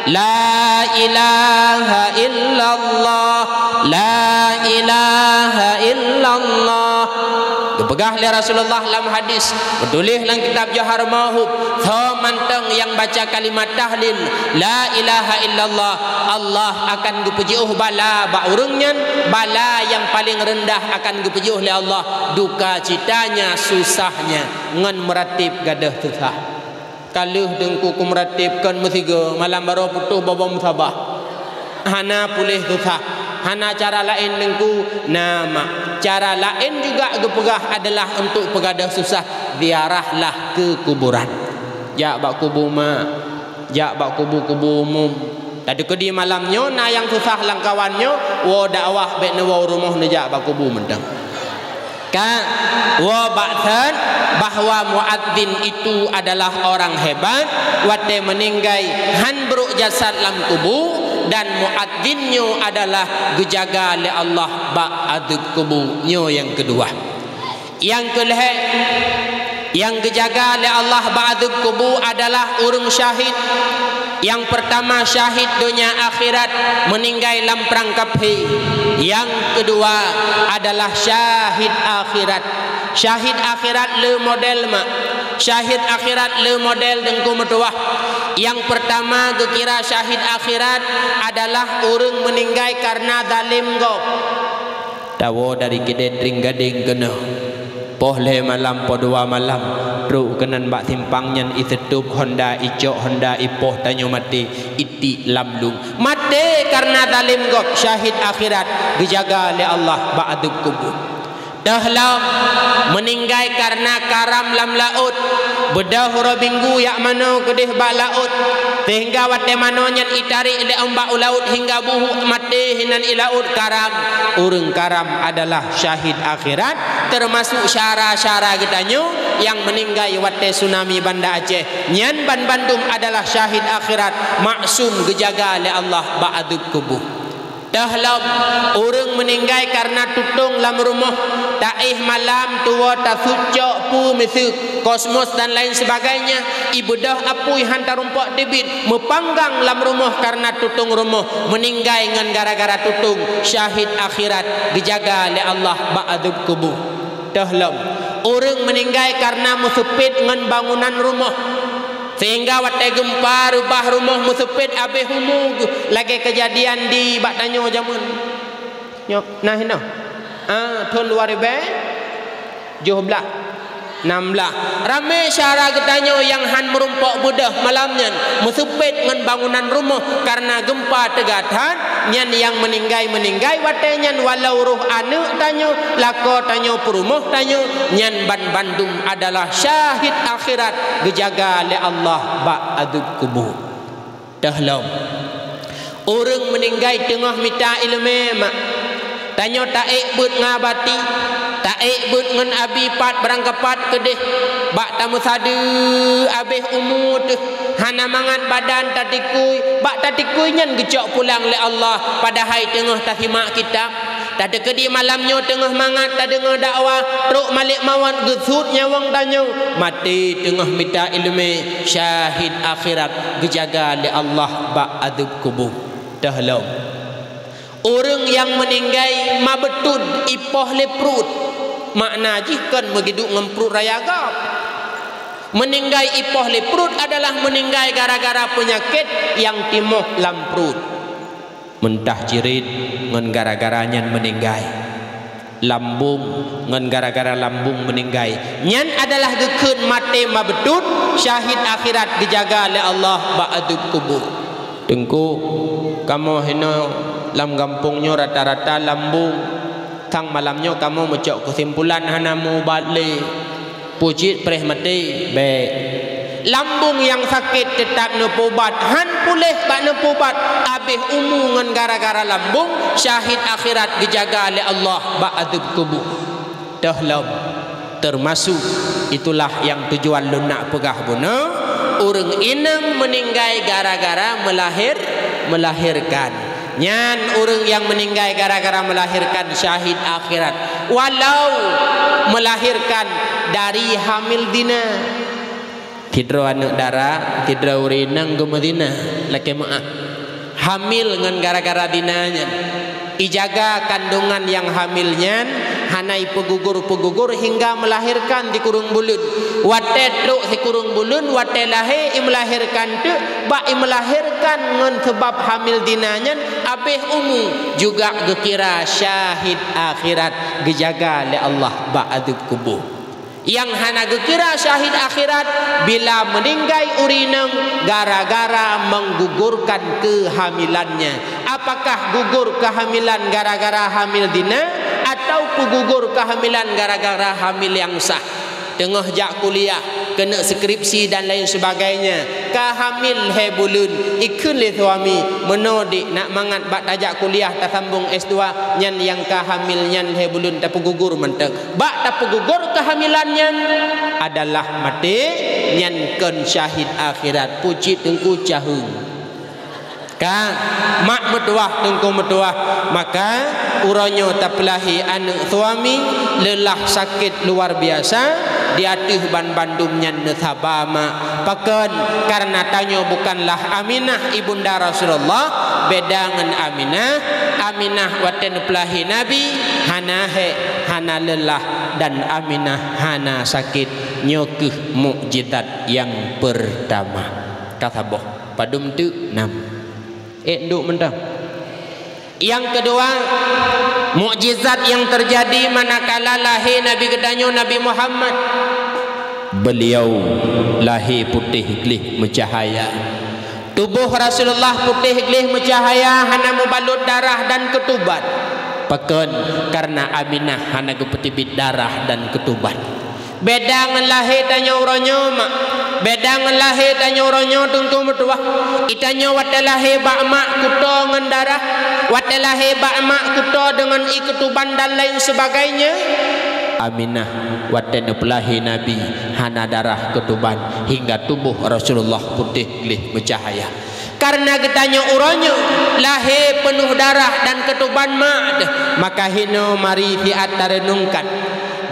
La ilaha illallah, la ilaha illallah. Geupeugah lé Rasulullah lam hadis, geutuléh lam kitab Johar Mauhub, soe mantong nyang baca kalimat tahlil, la ilaha illallah, Allah akan geupeujiôh bala bak ureuëng nyan, bala nyang paleng reundah akan geupeujiôh lé Allah, duka citanya, susahnya, ngon meurateb gadôh susah. Ka lheueh Teungku kumeuratéb kon meusigoe, malam baroe putôh boh-boh musabah. Hana puléh susah. Hana cara laén Teungku, na mak. Cara laén juga geupeugah adalah untuk peugadôh susah, ziarahlah keu kuburan. Jak bak kubu mak, jak bak kubu-kubu umum. Tateukeudi malam nyoe na nyang susah lam kawan nyoe, woe dakwah bék neuwoe u rumoh, neujak bak kubu mantong. Ka, woe bak thon bahwa muadzin itu adalah orang hebat, watée meuninggai han brôk jasad lam kubu, dan muadzin nyoe adalah geujaga lé Allah bak adeueb kubu. Nyoe nyang keudua. Nyang keulhée, nyang geujaga lé Allah bak adeueb kubu adalah ureuëng syahid. Nyang peurtama syahid donya akhirat, meuninggai lam prang kaphé. Nyang keudua adalah syahid akhirat. Syahid akhirat le model mak. Syahid akhirat le model Teungku meutuwah. Nyang peurtama geukira syahid akhirat adalah ureuëng meuninggai kareuna zalém gob. Tawoe dari Kidét Trienggadeng keunoe. Poh lhée malam, poh dua malam, trok keunan bak simpang nyan, iseutôb honda, icok honda, ipoh tanyoe maté, itiek lam lông. Maté kareuna zalém gob, syahid akhirat, geujaga lé Allah bak adeueb kubu. Teuh lom, meuninggai kareuna karam lam laôt, beudôh uroe Minggu jak manoe keudeh bak laôt, sehingga watée manoe nyan itarek lé umbak u laôt hingga buhuk maté hinan i laôt karam. Ureuëng karam adalah syahid akhirat, teumasuk syedara-syedara geutanyoe nyang meuninggai watée tsunami Banda Aceh. Nyan banmandum adalah syahid akhirat, maksum geujaga lé Allah bak adeueb kubu. Teuh lom, ureuëng meuninggai kareuna tutong lam rumoh, taéh malam tuwoe tasuet cok peue miseue, kosmos dan lain sebagainya, ibeudôh apui han tarumpok teubiet, meupanggang lam rumoh kareuna tutong rumoh, meuninggai ngon gara-gara tutong, syahid akhirat, geujaga lé Allah bak adeueb kubu. Teuh lom, ureuëng meuninggai kareuna meuseupet ngon bangunan rumoh. Sehingga watée geumpa reubah rumoh meuseupet abéh umu, lagée keujadian di bak tanyoe jamén nyoe, nah inoe, ah, thon dua ribée tujoh blaih, nam blaih. Ramé syedara geutanyoe nyang han meurumpok beudôh malam nyan, meuseupet ngon bangunan rumoh kareuna geumpa teuga that, nyan nyang meuninggai-meuninggai watée nyan, walau roh aneuëk tanyoe, lakoe tanyoe, peurumoh tanyoe, nyan banmandum adalah syahid akhirat geujaga lé Allah bak adeueb kubu. Teuh lom, ureuëng meuninggai teungoh mita iéleumé mak. Tanyoe taék beuet ngon abati, taék beuet ngon abi pat barangkapat keudeh, bak tameusadeue abéh umu teuh, hana mangat badan tatikui, bak tatikui nyan geucok pulang lé Allah, padahai teungoh tasimak kitab. Tateukeudi malam nyoe teungoh mangat tadeungoe dakwah, trok malek mawöt geusuet nyawöng tanyoe, maté teungoh mita iéleumé, syahid akhirat geujaga lé Allah bak adeueb kubu. Teuh lom, ureuëng nyang meuninggai ma beutôi ipoh lé pruet, makna jih kon meugiduek ngon pruet raya gob. Meuninggai ipoh lé pruet adalah meuninggai gara-gara peunyakét nyang timoh lam pruet. Meuntah cirit ngon gara-gara nyan meuninggai, lambong ngon gara-gara lambong meuninggai, nyan adalah geukheun maté ma beutôi, syahid akhirat geujaga lé Allah bak adeueb kubu. Teungku, kamoe hinoe lam gampông nyoe rata-rata lambong, sang malam nyoe kamoe meucok keusimpulan hana meu-ubat lé. Peue cit preh maté, bék. Lambong nyang sakét teutab neupeubat, han puléh bak neupeubat, abéh umu ngon gara-gara lambong, syahid akhirat geujaga lé Allah bak adeueb kubu. Teuh lom, teumasuk, itulah nyang tujuan lôn nak peugah bunoe, ureuëng inong meuninggai gara-gara meulahir, meulahirkan. Nyan ureuëng nyang meuninggai gara-gara meulahirkan syahid akhirat, walau meulahirkan dari hamil zina. Sidroe aneuëk dara, sidroe ureuëng inong geumeuzina, lakée meuáh. Hamil ngon gara-gara zina nyan. Ijaga kandongan nyang hamil nyan, hana ipeugugur-peugugur hingga meulahirkan sikureueng buleuen. Watée trok sikureueng buleuen, watée lahé imeulahirkan teuk, bak imeulahirkan ngon seubab hamil zina nyan, abéh umu juga geukira syahid akhirat, geujaga lé Allah bak adeueb kubu. Nyang hana geukira syahid akhirat bila meuninggai ureueng inong gara-gara menggugurkan kehamilannya. Apakah gugur kehamilan gara-gara hamil zina atau peugugur kehamilan gara-gara hamil nyang sah? Teungoh jak kuliah, keuneuk skripsi dan lain sebagainya, ka hamil lhèe buleuen, ikheun lé suami, "Meunoe, Dik, nak mangat bak tajak kuliah tasambong S dua, nyan nyang ka hamil nyan lhèe buleuen tapeugugur mantong." Bak tapeugugur kehamilan nyan adalah maté, nyan kon syahid akhirat, pucit teungku caheueng. Ka, mak meutuwah, teungku meutuwah, maka uroe nyoe tapeulahé aneuk suami leulah sakét luar biasa, di ateueh ban bandum nyan neusaba mak. Pakon? Kareuna tanyoe bukanlah Aminah ibunda Rasulullah, beda ngon Aminah. Aminah watèe neupeulahé Nabi, hana hèk, hana leulah, dan Aminah hana sakét. Nyoe kheueh mukjizat nyang peurtama. Ka saboh. Padum teuk? Nam. Ék, duek mantong. Nyang keudua, mukjizat nyang teujadi manakala lahé Nabi geutanyoe Nabi Muhammad. Beliau lahé putéh gleh meucahaya. Tuboh Rasulullah putéh gleh meucahaya, hana meubalot darah dan keutuban. Pakon? Kareuna Aminah hana geupeuteubiet darah dan keutuban. Beda ngon lahé tanyoe uroe nyoe, mak. Beda ngon lahé tanyoe uroe nyoe, teungku meutuwah. Geutanyoe watèe lahé bak mak kuto ngon darah, watèe lahé bak mak kuto deungon ié keutuban dan lain sebagainya. Aminah watèe neupeulahé Nabi hana darah keutuban, hingga tuboh Rasulullah putéh gleh meucahaya. Kareuna geutanyoe uroe nyoe lahé peunoh darah dan keutuban mak teuh, maka hinoe mari siat tareunungkan.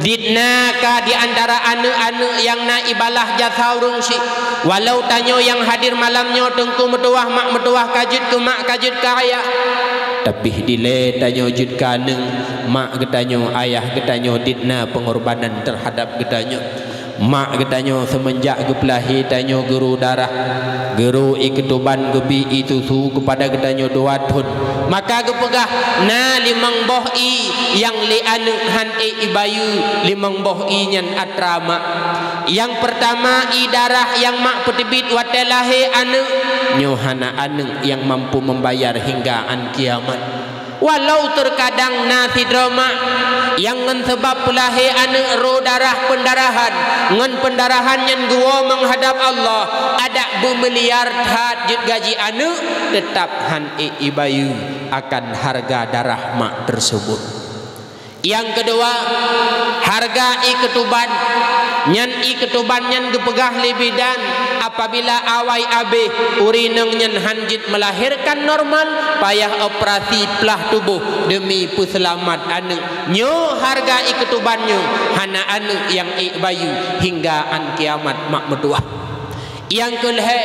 Dit na ka di antara aneuk-aneuk nyang na ibalah jasa ureueng syik. Walau tanyoe nyang hadir malam nyoe, teungku meutuwah, mak meutuwah, ka jeuet keu mak, ka jeuet keu ayah. Tapi dilèe tanyoe jeuet keu aneuk, mak geutanyoe, ayah geutanyoe dit na peungorbanan teuhadap geutanyoe. Mak geutanyoe seumeunjak geupeulahé tanyoe geuro darah, geuro ié keutuban, geubi ié susu keupada geutanyoe dua thon. Maka geupeugah, na limong boh ié nyang lé aneuk han ék ibayeue, limong boh ié nyan atra mak. Nyang peurtama, ié darah nyang mak peuteubiet watèe lahé aneuk. Nyoe hana aneuk nyang mampu membayar hingga án kiamat. Walau teukadang na sidroe mak nyang ngon sabab peulahé aneuk ro darah peundarahan, ngon peundarahan nyan geuwoe meuhadab Allah, adak beumiliar that jeuet gaji aneuk, teutab han ék ibayeue akan hareuga darah mak teuseubut. Nyang keudua, hareuga ié keutuban. Nyan ié keutuban nyan geupeugah lé bidan, apabila awai abéh, ureueng inong nyan han jeuet meulahérkan normal, payah operasi plah tuboh deumi peuseulamat aneuk. Nyoe hareuga ié keutuban nyoe, hana aneuk nyang ék bayeue hingga án kiamat, mak meutuwah. Nyang keulhèe,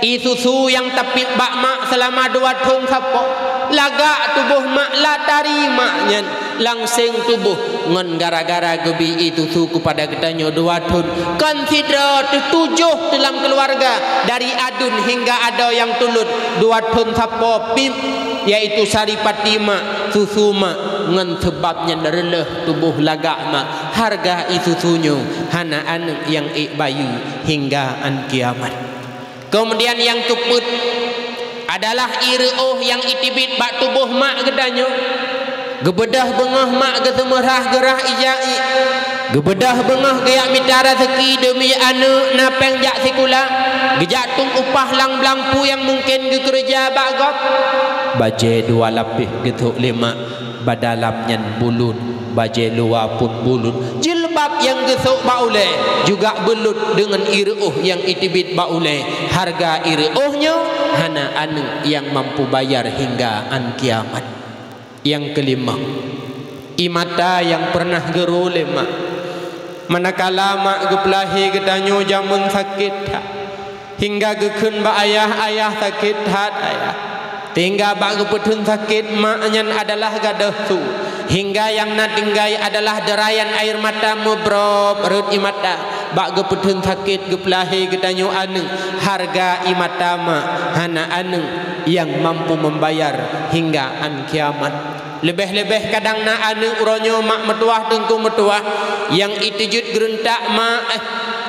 ié susu nyang tapiep bak mak seulama dua thon sapo, lagak tuboh mak, latari mak nyan. Langseng tuboh ngon gara-gara geubi ié susu keupada geutanyoe dua thon. Kon sidroe teuh, tujoh teuh lam keuluwarga, dari aduen hingga adoe nyang tulot, dua thon sapo piep, yaitu saripati mak, susu mak, ngon seubab nyan reuleuh tuboh lagak mak. Hareuga ié susu nyoe hana aneuk nyang ék bayeue hingga án kiamat. Keumudian nyang keupeuet adalah ié reuôh nyang iteubiet bak tuboh mak geutanyoe. Geubeudôh beungoh mak geuseumeurah geurah ija ié. Geubeudôh beungoh geujak mita raseuki deumi aneuk na péng jak sikula, geujak tueng upah lam blang peue nyang mungken geukeureuja bak gob. Bajèe dua lapéh geusôk lé mak. Bak dalam nyan bulut, bajèe luwa pun bulut, jilbab nyang geusôk bak ulèe juga bulut deungon ié reuôh nyang iteubiet bak ulèe. Hareuga ié reuôh nyoe hana aneuk nyang mampu bayar hingga án kiamat. Nyang keulimong, ié mata nyang peureunah geuro lé mak. Manakala mak geupeulahé geutanyoe jameun sakét that, hingga geukheun bak ayah, "Ayah, sakét that, Ayah." Sehingga bak geupeutheun sakét mak nyan adalah gadôh su, hingga nyang na tinggai adalah deurayan air mata meubrôb rhot ié mata. Bak geupeutheun sakét geupeulahé geutanyoe aneuk, hareuga ié mata mak hana aneuk nyang mampu membayar hingga án kiamat. Leubeh-leubeh kadang na aneuëk uroe nyoe mak meutuwah teungku meutuwah, nyang iteujeuet geureuntak mak, eh,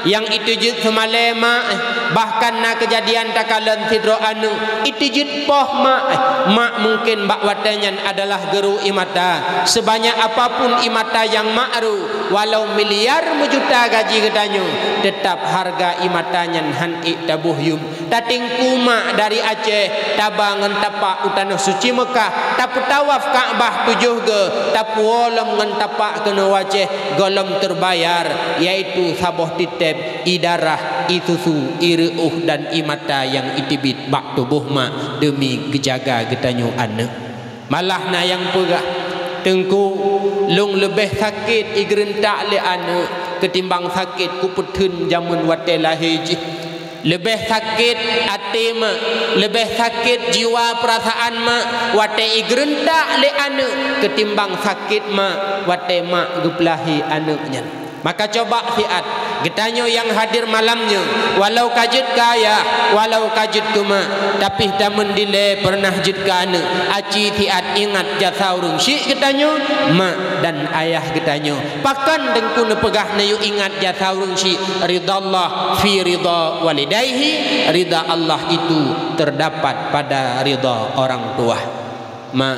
nyang iteujeuet seumalée mak, eh, bahkan na keujadian takalon sidroe aneuëk iteujeuet poh mak, eh, mak mungken bak watée nyan adalah geuru ie mata. Seubanyak apapun ie mata nyang mak ru, walau miliar meujuta gaji geutanyoe, teutab hareuga ie mata nyan hán ék taboh yuem. Tateungku mak dari Aceh, taba ngon tapak u Tanoh Suci Meukah, tapeutawaf Ka'bah tujoh goe, tapuwoe lom ngon tapak keunoe u Aceh, gohlom teubayar, yaitu saboh titeb, ie darah, ie susu, ie reuôh dan ie mata nyang iteubiet bak tuboh mak deumi geujaga geutanyoe aneuëk. Malah na nyang peugah, "Teungku, lôn leubeh sakét ie geureuntak lé aneuëk keutimbang sakét kupeutheun jameun watée lahé jih. Leubeh sakét até mak, leubeh sakét jiwa peurasaan mak watée ie geureuntak lé aneuëk keutimbang sakét mak watée mak geupeulahé aneuëk nyan." Maka coba siat, geutanyoe nyang hadir malam nyoe, walau ka jeuet keu ayah, walau ka jeuet keu mak, tapi tameundi lé peureunah jeuet keu aneuëk, aci siat ingat jasa ureuëng syik geutanyoe, mak dan ayah geutanyoe. Pakon teungku neupeugah neuyue ingat jasa ureuëng syik? Ridha Allah fi ridha walidaihi, ridha Allah itu terdapat pada ridha orang tua. Mak,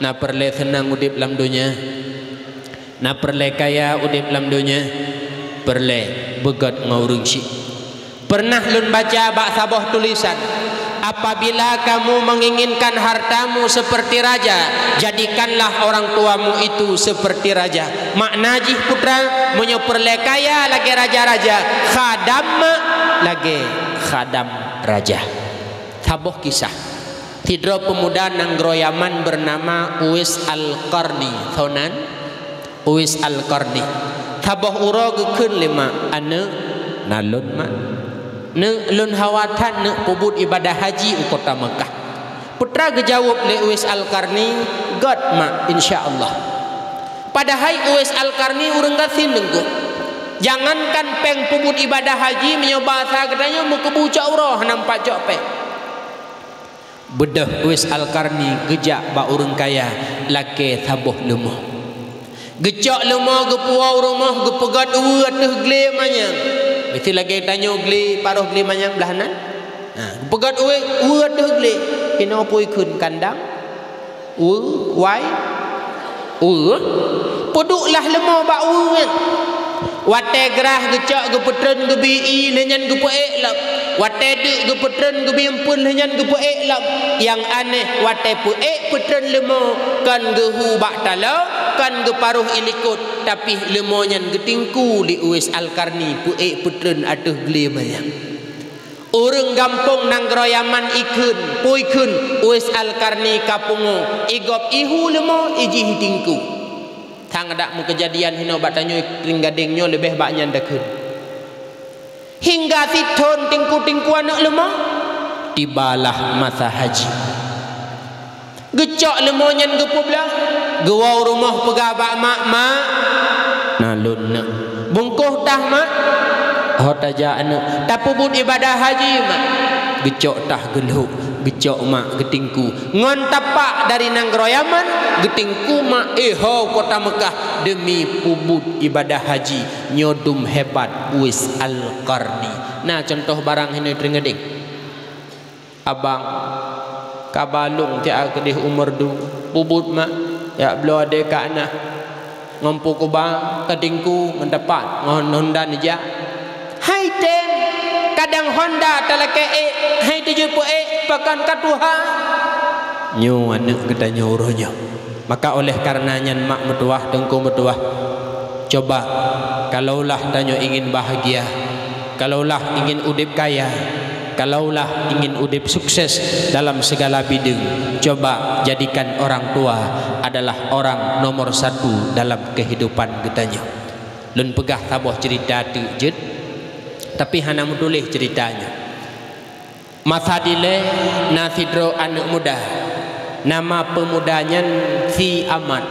na peureulée seunang udeb lam donya? Na peureulée kaya udeb lam donya? Peureulée beugét ngon ureuëng syik. Peureunah lôn baca bak saboh tulisan, "Apabila kamu menginginkan hartamu seperti raja, jadikanlah orang tuamu itu seperti raja." Makna jih putra, meunyoe peureulée kaya lagée raja-raja, khadam mak lagée khadam raja. Saboh kisah. Sidroe peumuda nanggroe Yaman beunama Uwais Al-Qarni. Soe nan? Uwais Al-Qarni. Saboh uroe geukheun lé mak, "Aneuëk, na lôn mak. Neuk, lôn hawa that neuk peubuet ibadah haji u kota Meukah." Putra geujaweueb lé Uwais Al-Qarni, "Gét mak, insya Allah." Padahai Uwais Al-Qarni ureuëng gasien teungku. Jangankan péng peubuet ibadah haji, meunyoe basa geutanyoe meukeubu cok uroe hana meupat cok péng. Beudôh Uwais Al-Qarni geujak bak ureuëng kaya lakée saboh leumo. Geucok leumo geupuwoe u rumoh geupeugét uwe ateueh glé manyang. Miseu lagée tanyoe glé, paroh glé manyang blaih nan. Ha, geupeugét uwe, uwe ateueh glé. Inoe peue kheun kandang? Uwe, wai, uwe. Peuduek lah leumo bak uwe nyan. Watée grah geucok geupeutreun geubi ié lheueh nyan geupeuék lom. Watée deuk geupeutreun geubi eumpeuen lheueh nyan geupeuék lom. Nyang aneh, watée peuék peutreun leumo kon geuhu bak taloe, kon geuparoh ie likot, tapi leumo nyan geutingku lé Uwais Al-Qarni peuék peutreun ateueh glé manyang. Ureuëng gampông nanggroe Yaman ikheun, peue ikheun, Uwais Al-Qarni ka pungo, igop ihu leumo ijih itingku. Sang adak meukeujadian hinoe bak tanyoe Trienggadeng nyoe leubeh bak nyan dakheun. Hingga sithon tingku-tingku aneuëk leumo, tibalah masa haji. Geucok leumo nyan geupeubloe, geuwoe u rumoh peugah bak mak, "Mak, na lôn neuk." "Bungkôh tah mak." "Ho tajak aneuëk." "Tapeubuet ibadah haji mak." Geucok tah geulhok, geucok mak geutingku. Ngon tapak dari nanggroe Yaman, geutingku mak, eh, ho kota Meukah deumi peubuet ibadah haji. Nyoe dum hebat Uwais Al-Qarni. Na contoh barang hinoe Trienggadeng. Abang, ka balong tiak keudeh umeur du, peubuet mak, jak bloe adé ka na. Ngon peue kuba, ka tingku, ngon tapak, ngon honda neujak. Hai tem, kadang honda talakée ék, hai teujeuet peuék, pakon ka tuha. Nyoe aneuëk geutanyoe uroe nyoe. Maka oleh karena nyan mak meutuwah, teungku meutuwah, coba, kalaulah tanyoe ingin bahagia, kalaulah ingin udeb kaya, kalaulah ingin udeb sukses dalam segala bidang, coba jadikan orang tua adalah orang nomor satu dalam kehidupan geutanyoe. Lôn peugah saboh cerita teuk jeuet, tapi hana meutuléh cerita nyoe. Masa dilée na sidroe aneuëk muda, nama peumuda nyan Si Amat,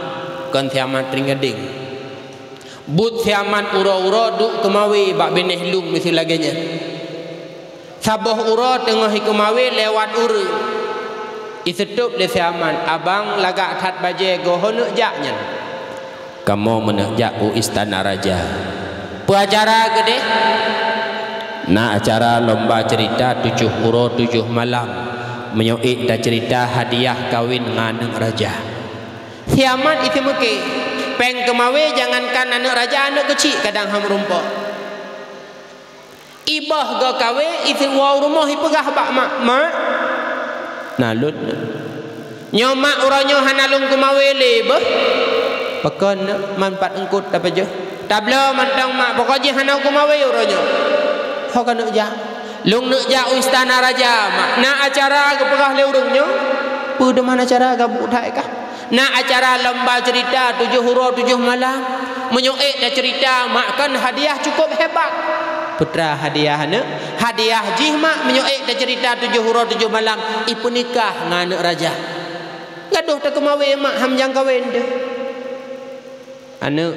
kon Si Amat Trienggadeng. Buet Si Amat uroe-uroe duek keumawe bak binéh lueng miseue lagée nyan. Saboh uroe teungoh jikeumawe lewat ureuëng. Iseutôb lé si Amat, "Abang, lagak that bajée goe, ho neuk jak nyan?" "Kamoe meuneuk jak u istana raja." "Peue acara keudeh?" "Na acara lomba ceurita tujoh uroe tujoh malam. Meunyoe ék taceurita, hadiah kawen ngon aneuk raja." Si Amat iseumeuké, péng keumawe jangankan aneuk raja, aneuk keuchik kadang han meurumpok. Iboh goe kawe, iseue u rumoh, ipeugah bak mak, "Mak, na lôn." "Nyoe mak, uroe nyoe hana lôn keumawe lé beuh." "Pakon, neuk, man pat eungkot tapajoh?" "Tabloe mantong mak, pokok jih hana keumawe uroe nyoe." "Ho ka neuk jak?" "Lôn neuk jak u istana raja mak, na acara geupeugah lé ureuëng nyoe." "Peue teuma acara, gabuek that kah?" "Na acara lomba ceurita tujoh uroe tujoh malam. Meunyoe ék taceurita mak, kon hadiah cukôp hebat." "Peue teuma hadiah aneuk?" "Hadiah jih mak, meunyoe ék taceurita tujoh uroe tujoh malam, ipeunikah ngon aneuk raja." "Gadôh takeumawe mak, han meujan kawen deuh." "Aneuk,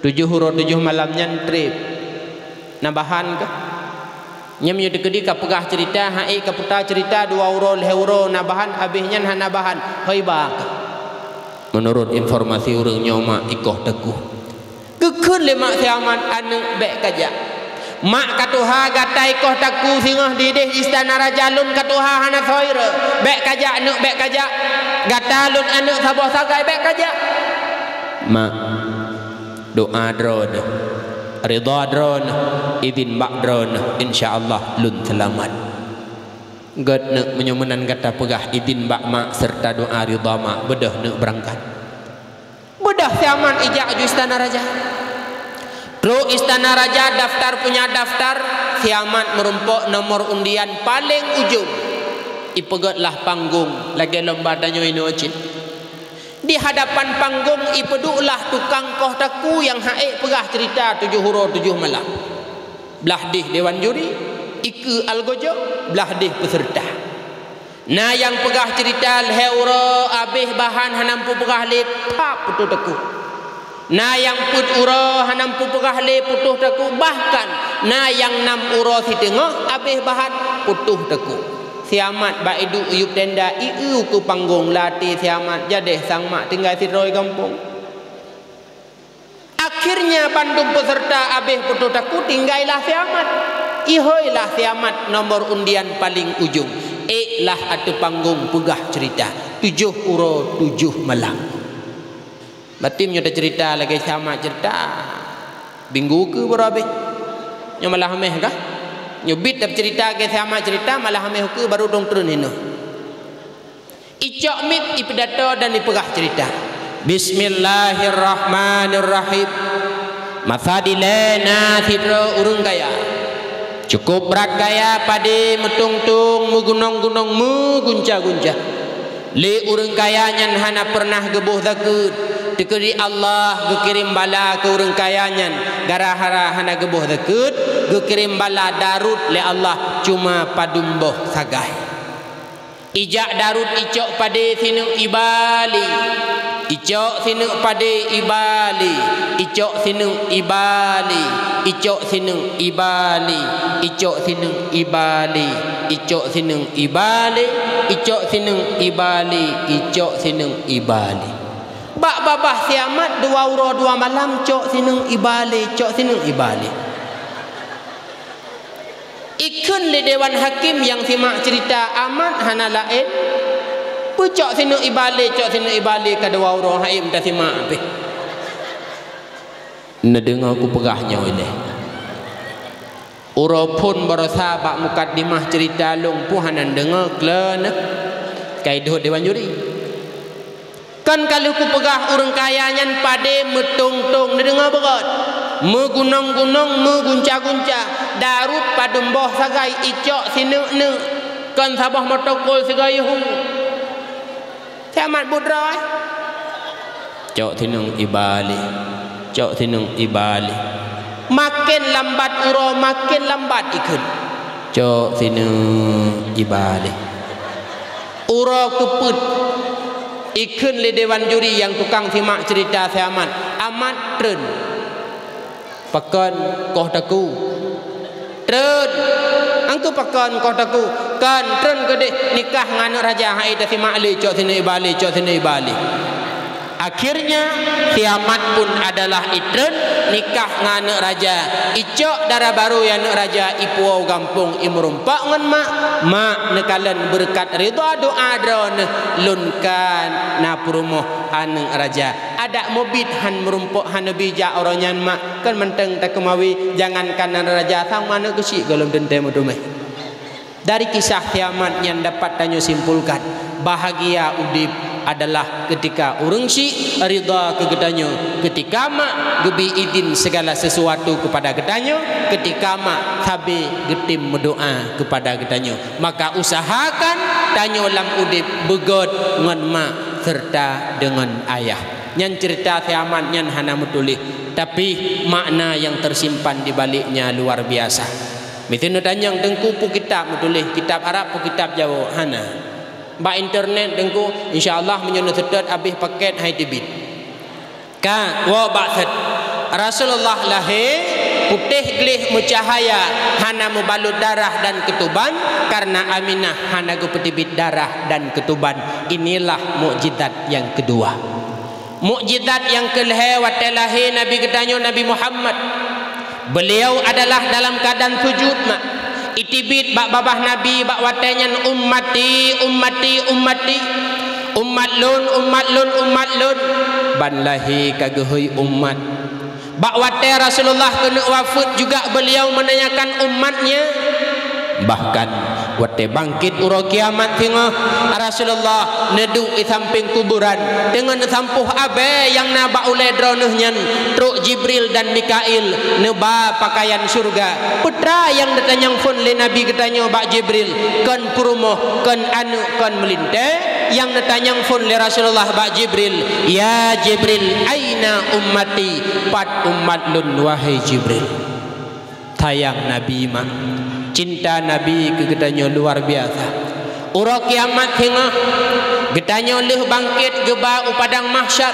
tujoh uroe tujoh malam nyan treb. Na bahan kah? Nyan meunyoe teukeudi kapeugah ceurita, han ék kaputa ceurita dua uroe lhée uroe, na bahan, abéh nyan hana bahan, ho iba kah?" "Meunurot informasi ureuëng nyoe mak, ikoh teungku." Geukheun lé mak si Amat, "Aneuk, bék kajak. Mak katuha gata ikoh teungku singoh dideh istana raja, lôn katuha hana soe droe. Bék kajak neuk, bék kajak. Gata lôn aneuk saboh sagai, bék kajak." "Mak, doa droeneuh, ridha droeneuh, idhin bak droeneuh, insya Allah lôn seulamat." "Gét neuk, meunyoe meunan gata peugah idhin bak mak seureuta doa ridha mak, beudôh neuk beurangkat." Beudôh si Amat ijak u istana raja. Trok istana raja, daftar punya daftar, si Amat meurumpok nomor undian paleng ujong. Ipeugét lah panggong lagée lomba tanyoe inoe cit. Di hadapan panggong ipeuduek lah tukang koh teungku nyang han ék peugah ceurita tujoh uroe tujoh malam. Blah deh dewan juri, ikeue algojo, blah deh peuseureuta. Na nyang peugah ceurita lhée uroe, abéh bahan hana peugah lé, that putôh teungku. Na nyang peuet uroe hana peugah lé, putôh teungku. Bahkan na nyang nam uroe siteungoh, abéh bahan, putôh teungku. Si Amat bak iduek u yueb tenda, ieu keu panggong, lam até si Amat, jadeh sang mak tinggai sidroe gampông. Akhirnya bandum peuseureuta abéh putôh teungku, tinggailah si Amat. Ihoilah si Amat nomor undian paleng ujong. Éklah ateueh panggong peugah ceurita tujoh uroe tujoh malam. Berarti meunyoe taceurita lagée si Amat ceurita, minggu keue baru abéh. Nyoe malah ameh kah? Nyoe bit taceurita lagée si Amat ceurita, malah ameh keue baru dong treun hinoe. Icok miet, ipidato dan ipeugah ceurita. Bismillahirrahmanirrahim. Masa dilée na sidroe ureuëng kaya. Cukôp brat kaya, padé meutong-tong, meugunong-gunong, meugunca-gunca. Lé ureuëng kaya nyan hana peureunah geuboh zakeuet. Teukeudi Allah geukirém bala keu ureuëng kaya nyan. Gara-gara hana geuboh zakeuet, geukirém bala darôt lé Allah, cuma padum boh sagai. Ijak darôt icok padé sineuk iba lé. Icok sineuk padé iba lé. Icok sineuk iba lé. Icok sineuk iba lé. Icok sineuk iba lé. Icok sineuk iba lé. Icok sineuk iba lé. Icok sineuk iba lé. Bak babah si Amat dua uroe dua malam, cok sineuk iba lé, cok sineuk iba lé. Ikheun lé dewan hakém nyang simak ceurita Amat hana laén, peucok sineuk iba lé, cok sineuk iba lé, ka dua uroe han ék tasimak pih. Neudeungoe kupeugah nyoe ilée. Uroe phon baroesa bak mukadimah ceurita lôn pih hana neudeungoe, keu lôn ka idhôt dewan juri. Kan ka lheueh kupeugah ureuëng kaya nyan padé meutong-tong, neudeungoe beugét. Meugunong-gunong, meugunca-gunca, darôt padum boh sagai icok sineuk-neuk, kon saboh motokol sigoe hu. Si Amat buet droe. Cok sineuk iba lé. Cok sineuk iba lé. Maken lambat uroe, maken lambat ikheun. Cok sineuk iba lé. Uroe keupeuet, ikheun lé dewan juri nyang tukang simak ceurita si Amat, "Amat, treun." "Pakon, koh teungku?" "Treun." Nyang keu pakon koh takue, kan treun keudeh nikah ngon aneuk raja, hai tasimak lé, cok sineuk iba lé, cok sineuk iba lé. Akhirnya, kiamat pun adalah itreun nikah ngon aneuk raja. Icok dara barô aneuk raja, ipuwoe gampông, imeurumpok ngon mak. Mak, neukalon beureukat ridha doa droeneuh, lôn kan na peurumoh aneuk raja. Adak mubiet han meurumpok, hana bijak uroe nyan mak, kan mantong takeumawe, jangankan aneuk raja, sama aneuk keuchik gohlom teuntée meuteumé. Dari kisah kiamat nyan dapat tanyoe simpulkan, bahagia udeb adalah keutika ureuëng chik ridha keu geutanyoe, keutika mak geubri idin segala sesuatu keupada geutanyoe, keutika mak sabe geutem meudoa keupada geutanyoe. Maka usahakan tanyoe lam udeb beugét ngon mak serta deungon ayah. Nyan ceurita kiamat nyan hana meutuléh, tapi makna nyang teusimpan di baliknya luar biasa. Miseue neutanyong, "Teungku, peue kitab meutuléh, kitab Arab peue kitab Jawoe?" Hana. Bak internet, Teungku, insya Allah meunyoe neuseutôt habéh paket hai teubiet. Ka, woe bak sot. Rasulullah lahé, putéh gleh meucahaya, hana meubalot darah dan keutuban, karena Aminah hana geupeuteubiet darah dan keutuban. Inilah mukjizat nyang keudua. Mukjizat nyang keulhée watée lahé Nabi geutanyoe Nabi Muhammad. Beuliau adalah dalam keuadaan sujud mak. Iteubiet bak babah Nabi bak watée nyan, "Ummati, ummati, ummati." Umat lôn, umat lôn, umat lôn. Ban lahé ka geuhôi umat. Bak watée Rasulullah keuneuk wafeuet juga beuliau meunanyakan umatnya. Bahkan, watée bangkét uroe kiamat singoh, Rasulullah neuduek di sampéng kuburan, teungoh neusampôh abée nyang na bak ulée droeneuh nyan, trok Jibril dan Mikail neuba peukayan syeuruga. Peue teuma nyang neutanyong phon lé Nabi geutanyoe bak Jibril, kon peurumoh, kon aneuk, kon meulintée? Nyang neutanyong phon lé Rasulullah bak Jibril, "Ya Jibril, aina ummati? Pat umat lôn, wahai Jibril?" Sayang Nabi mak. Cinta Nabi keu geutanyoe luar biasa. Uroe kiamat singoh, geutanyoe lheueh bangkét geuba u padang mahsyar.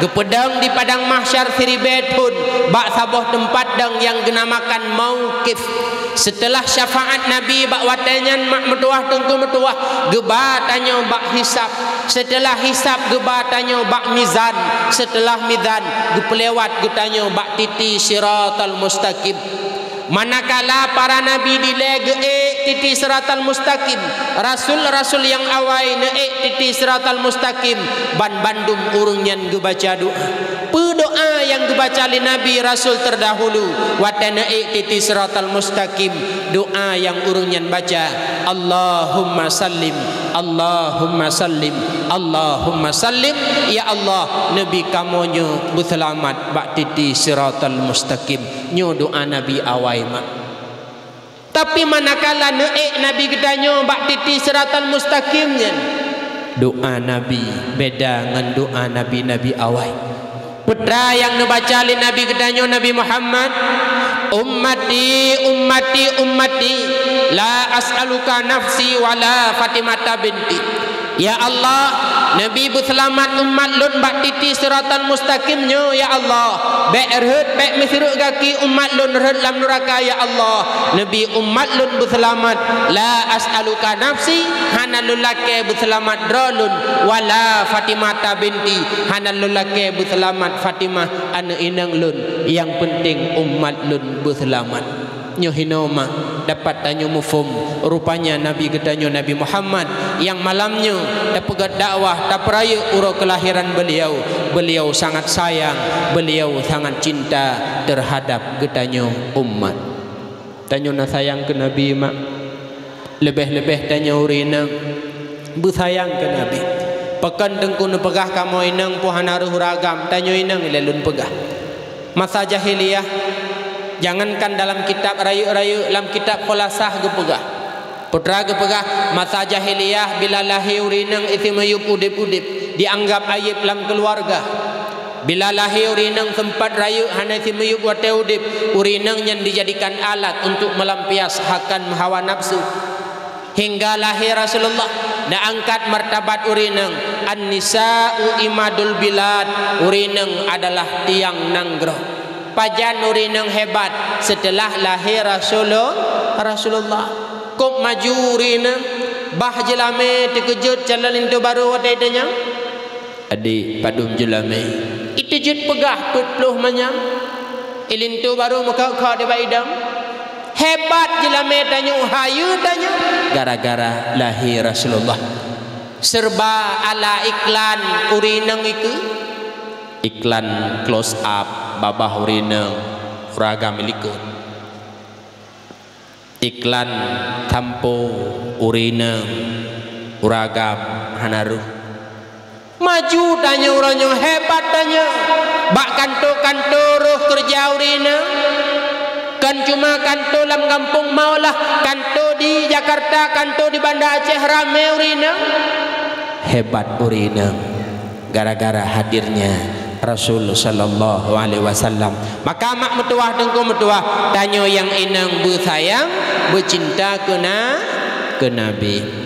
Geupeudong di padang mahsyar siribée thon bak saboh teumpat dong nyang geunamakan mauqif. Seuteulah syafaat Nabi bak watée nyan mak meutuwah teungku meutuwah, geuba tanyoe bak hisab. Seuteulah hisab geuba tanyoe bak mizan. Seuteulah mizan geupeulewat geutanyoe bak titi Siratal Mustaqim. Manakala para nabi dilée geuék titi Siratal Mustaqim, rasul-rasul nyang awai neuék titi Siratal Mustaqim, ban bandum ureuëng nyan geubaca doa. Peue doa nyang geubaca lé nabi rasul teurdahulu watée neuék titi Siratal Mustaqim? Doa nyang ureuëng nyan baca, "Allahumma sallim, Allahumma sallim, Allahumma sallim." Ya Allah, neubi kamoe nyoe beuseulamat bak titi Siratal Mustaqim. Nyoe doa nabi awai mak. Tapi manakala neuék nabi geutanyoe bak titi Siratal Mustaqim nyan, doa nabi beda ngon doa nabi-nabi awai. Peue teuma nyang neubaca lé nabi geutanyoe Nabi Muhammad, "Ummati, ummati, ummati, la as'aluka nafsi wala Fatimata binti." Ya Allah, neubi beuseulamat umat lôn bak titi Siratal Mustaqim nyoe, ya Allah. Bék rhot, bék meusireuk gaki umat lôn rhot lam nuraka, ya Allah. Neubi umat lôn beuseulamat, la as'aluka nafsi, hana lôn lakée beuseulamat droe lôn, wala Fatimata binti, hana lôn lakée beuseulamat Fatimah aneuk inong lôn. Nyang peunteng umat lôn beuseulamat. Nyoe hinoe mak, dapat tanyoe muphom, rupanya Nabi geutanyoe Nabi Muhammad nyang malam nyoe tapeugét dakwah, tapeurayeuk uroe keulahiran beuliau. Beuliau sangat sayang, beuliau sangat cinta teuhadab geutanyoe umat. Tanyoe na sayang keu Nabi mak. Leubeh-leubeh tanyoe ureuëng inong beusayang keu Nabi. Pakon teungku neupeugah kamoe inong peue hana rhoh ureuëng agam, tanyoe inong ilée lôn peugah. Masa jahiliyah, jangankan dalam kitab rayeuk-rayeuk, lam kitab Khulasah geupeugah. Peue teuma geupeugah, masa jahiliyah bila lahé ureuëng inong isi miyueb udeb-udeb, dianggap aéb lam keuluwarga. Bila lahé ureuëng inong seumpat rayeuk hana isi miyueb watée udeb, ureuëng inong nyan dijadikan alat untuk meulampias hakan hawa nafsu. Hingga lahé Rasulullah, neuangkat martabat ureuëng inong, "An-nisa'u imadul bilad", ureuëng inong adalah tiang nanggroe. Pajan ureueng inong hebat seuteulah lahé Rasulul-, Rasulullah. Kôb maju ureueng inong, bah jeulamé teukeujot calon linto barô watée teunyoe. Adik padum jeulamé, iteujot peugah peuet ploh manyam. Linto barô meukhok-khok di bak idong. Hebat jeulamé tanyoe, hayeue tanyoe gara-gara lahé Rasulullah. Serba ala iklan ureueng inong ikeue. Iklan close up babah ureueng inong, ureueng agam likot. Iklan tampo ureueng inong, ureueng agam hana rôh. Maju tanyoe uroe nyoe, hebat tanyoe. Bak kanto-kanto rôh keureuja ureueng inong. Kon cuma kanto lam gampông, maulah kanto di Jakarta, kanto di Banda Aceh, ramé ureueng inong. Hebat ureueng inong gara-gara hadirnya Rasul sallallahu alaihi wasallam. Maka mak meutuwah, teungku meutuwah, tanyoe nyang inong beusayang, beucinta keu na-, keu Nabi.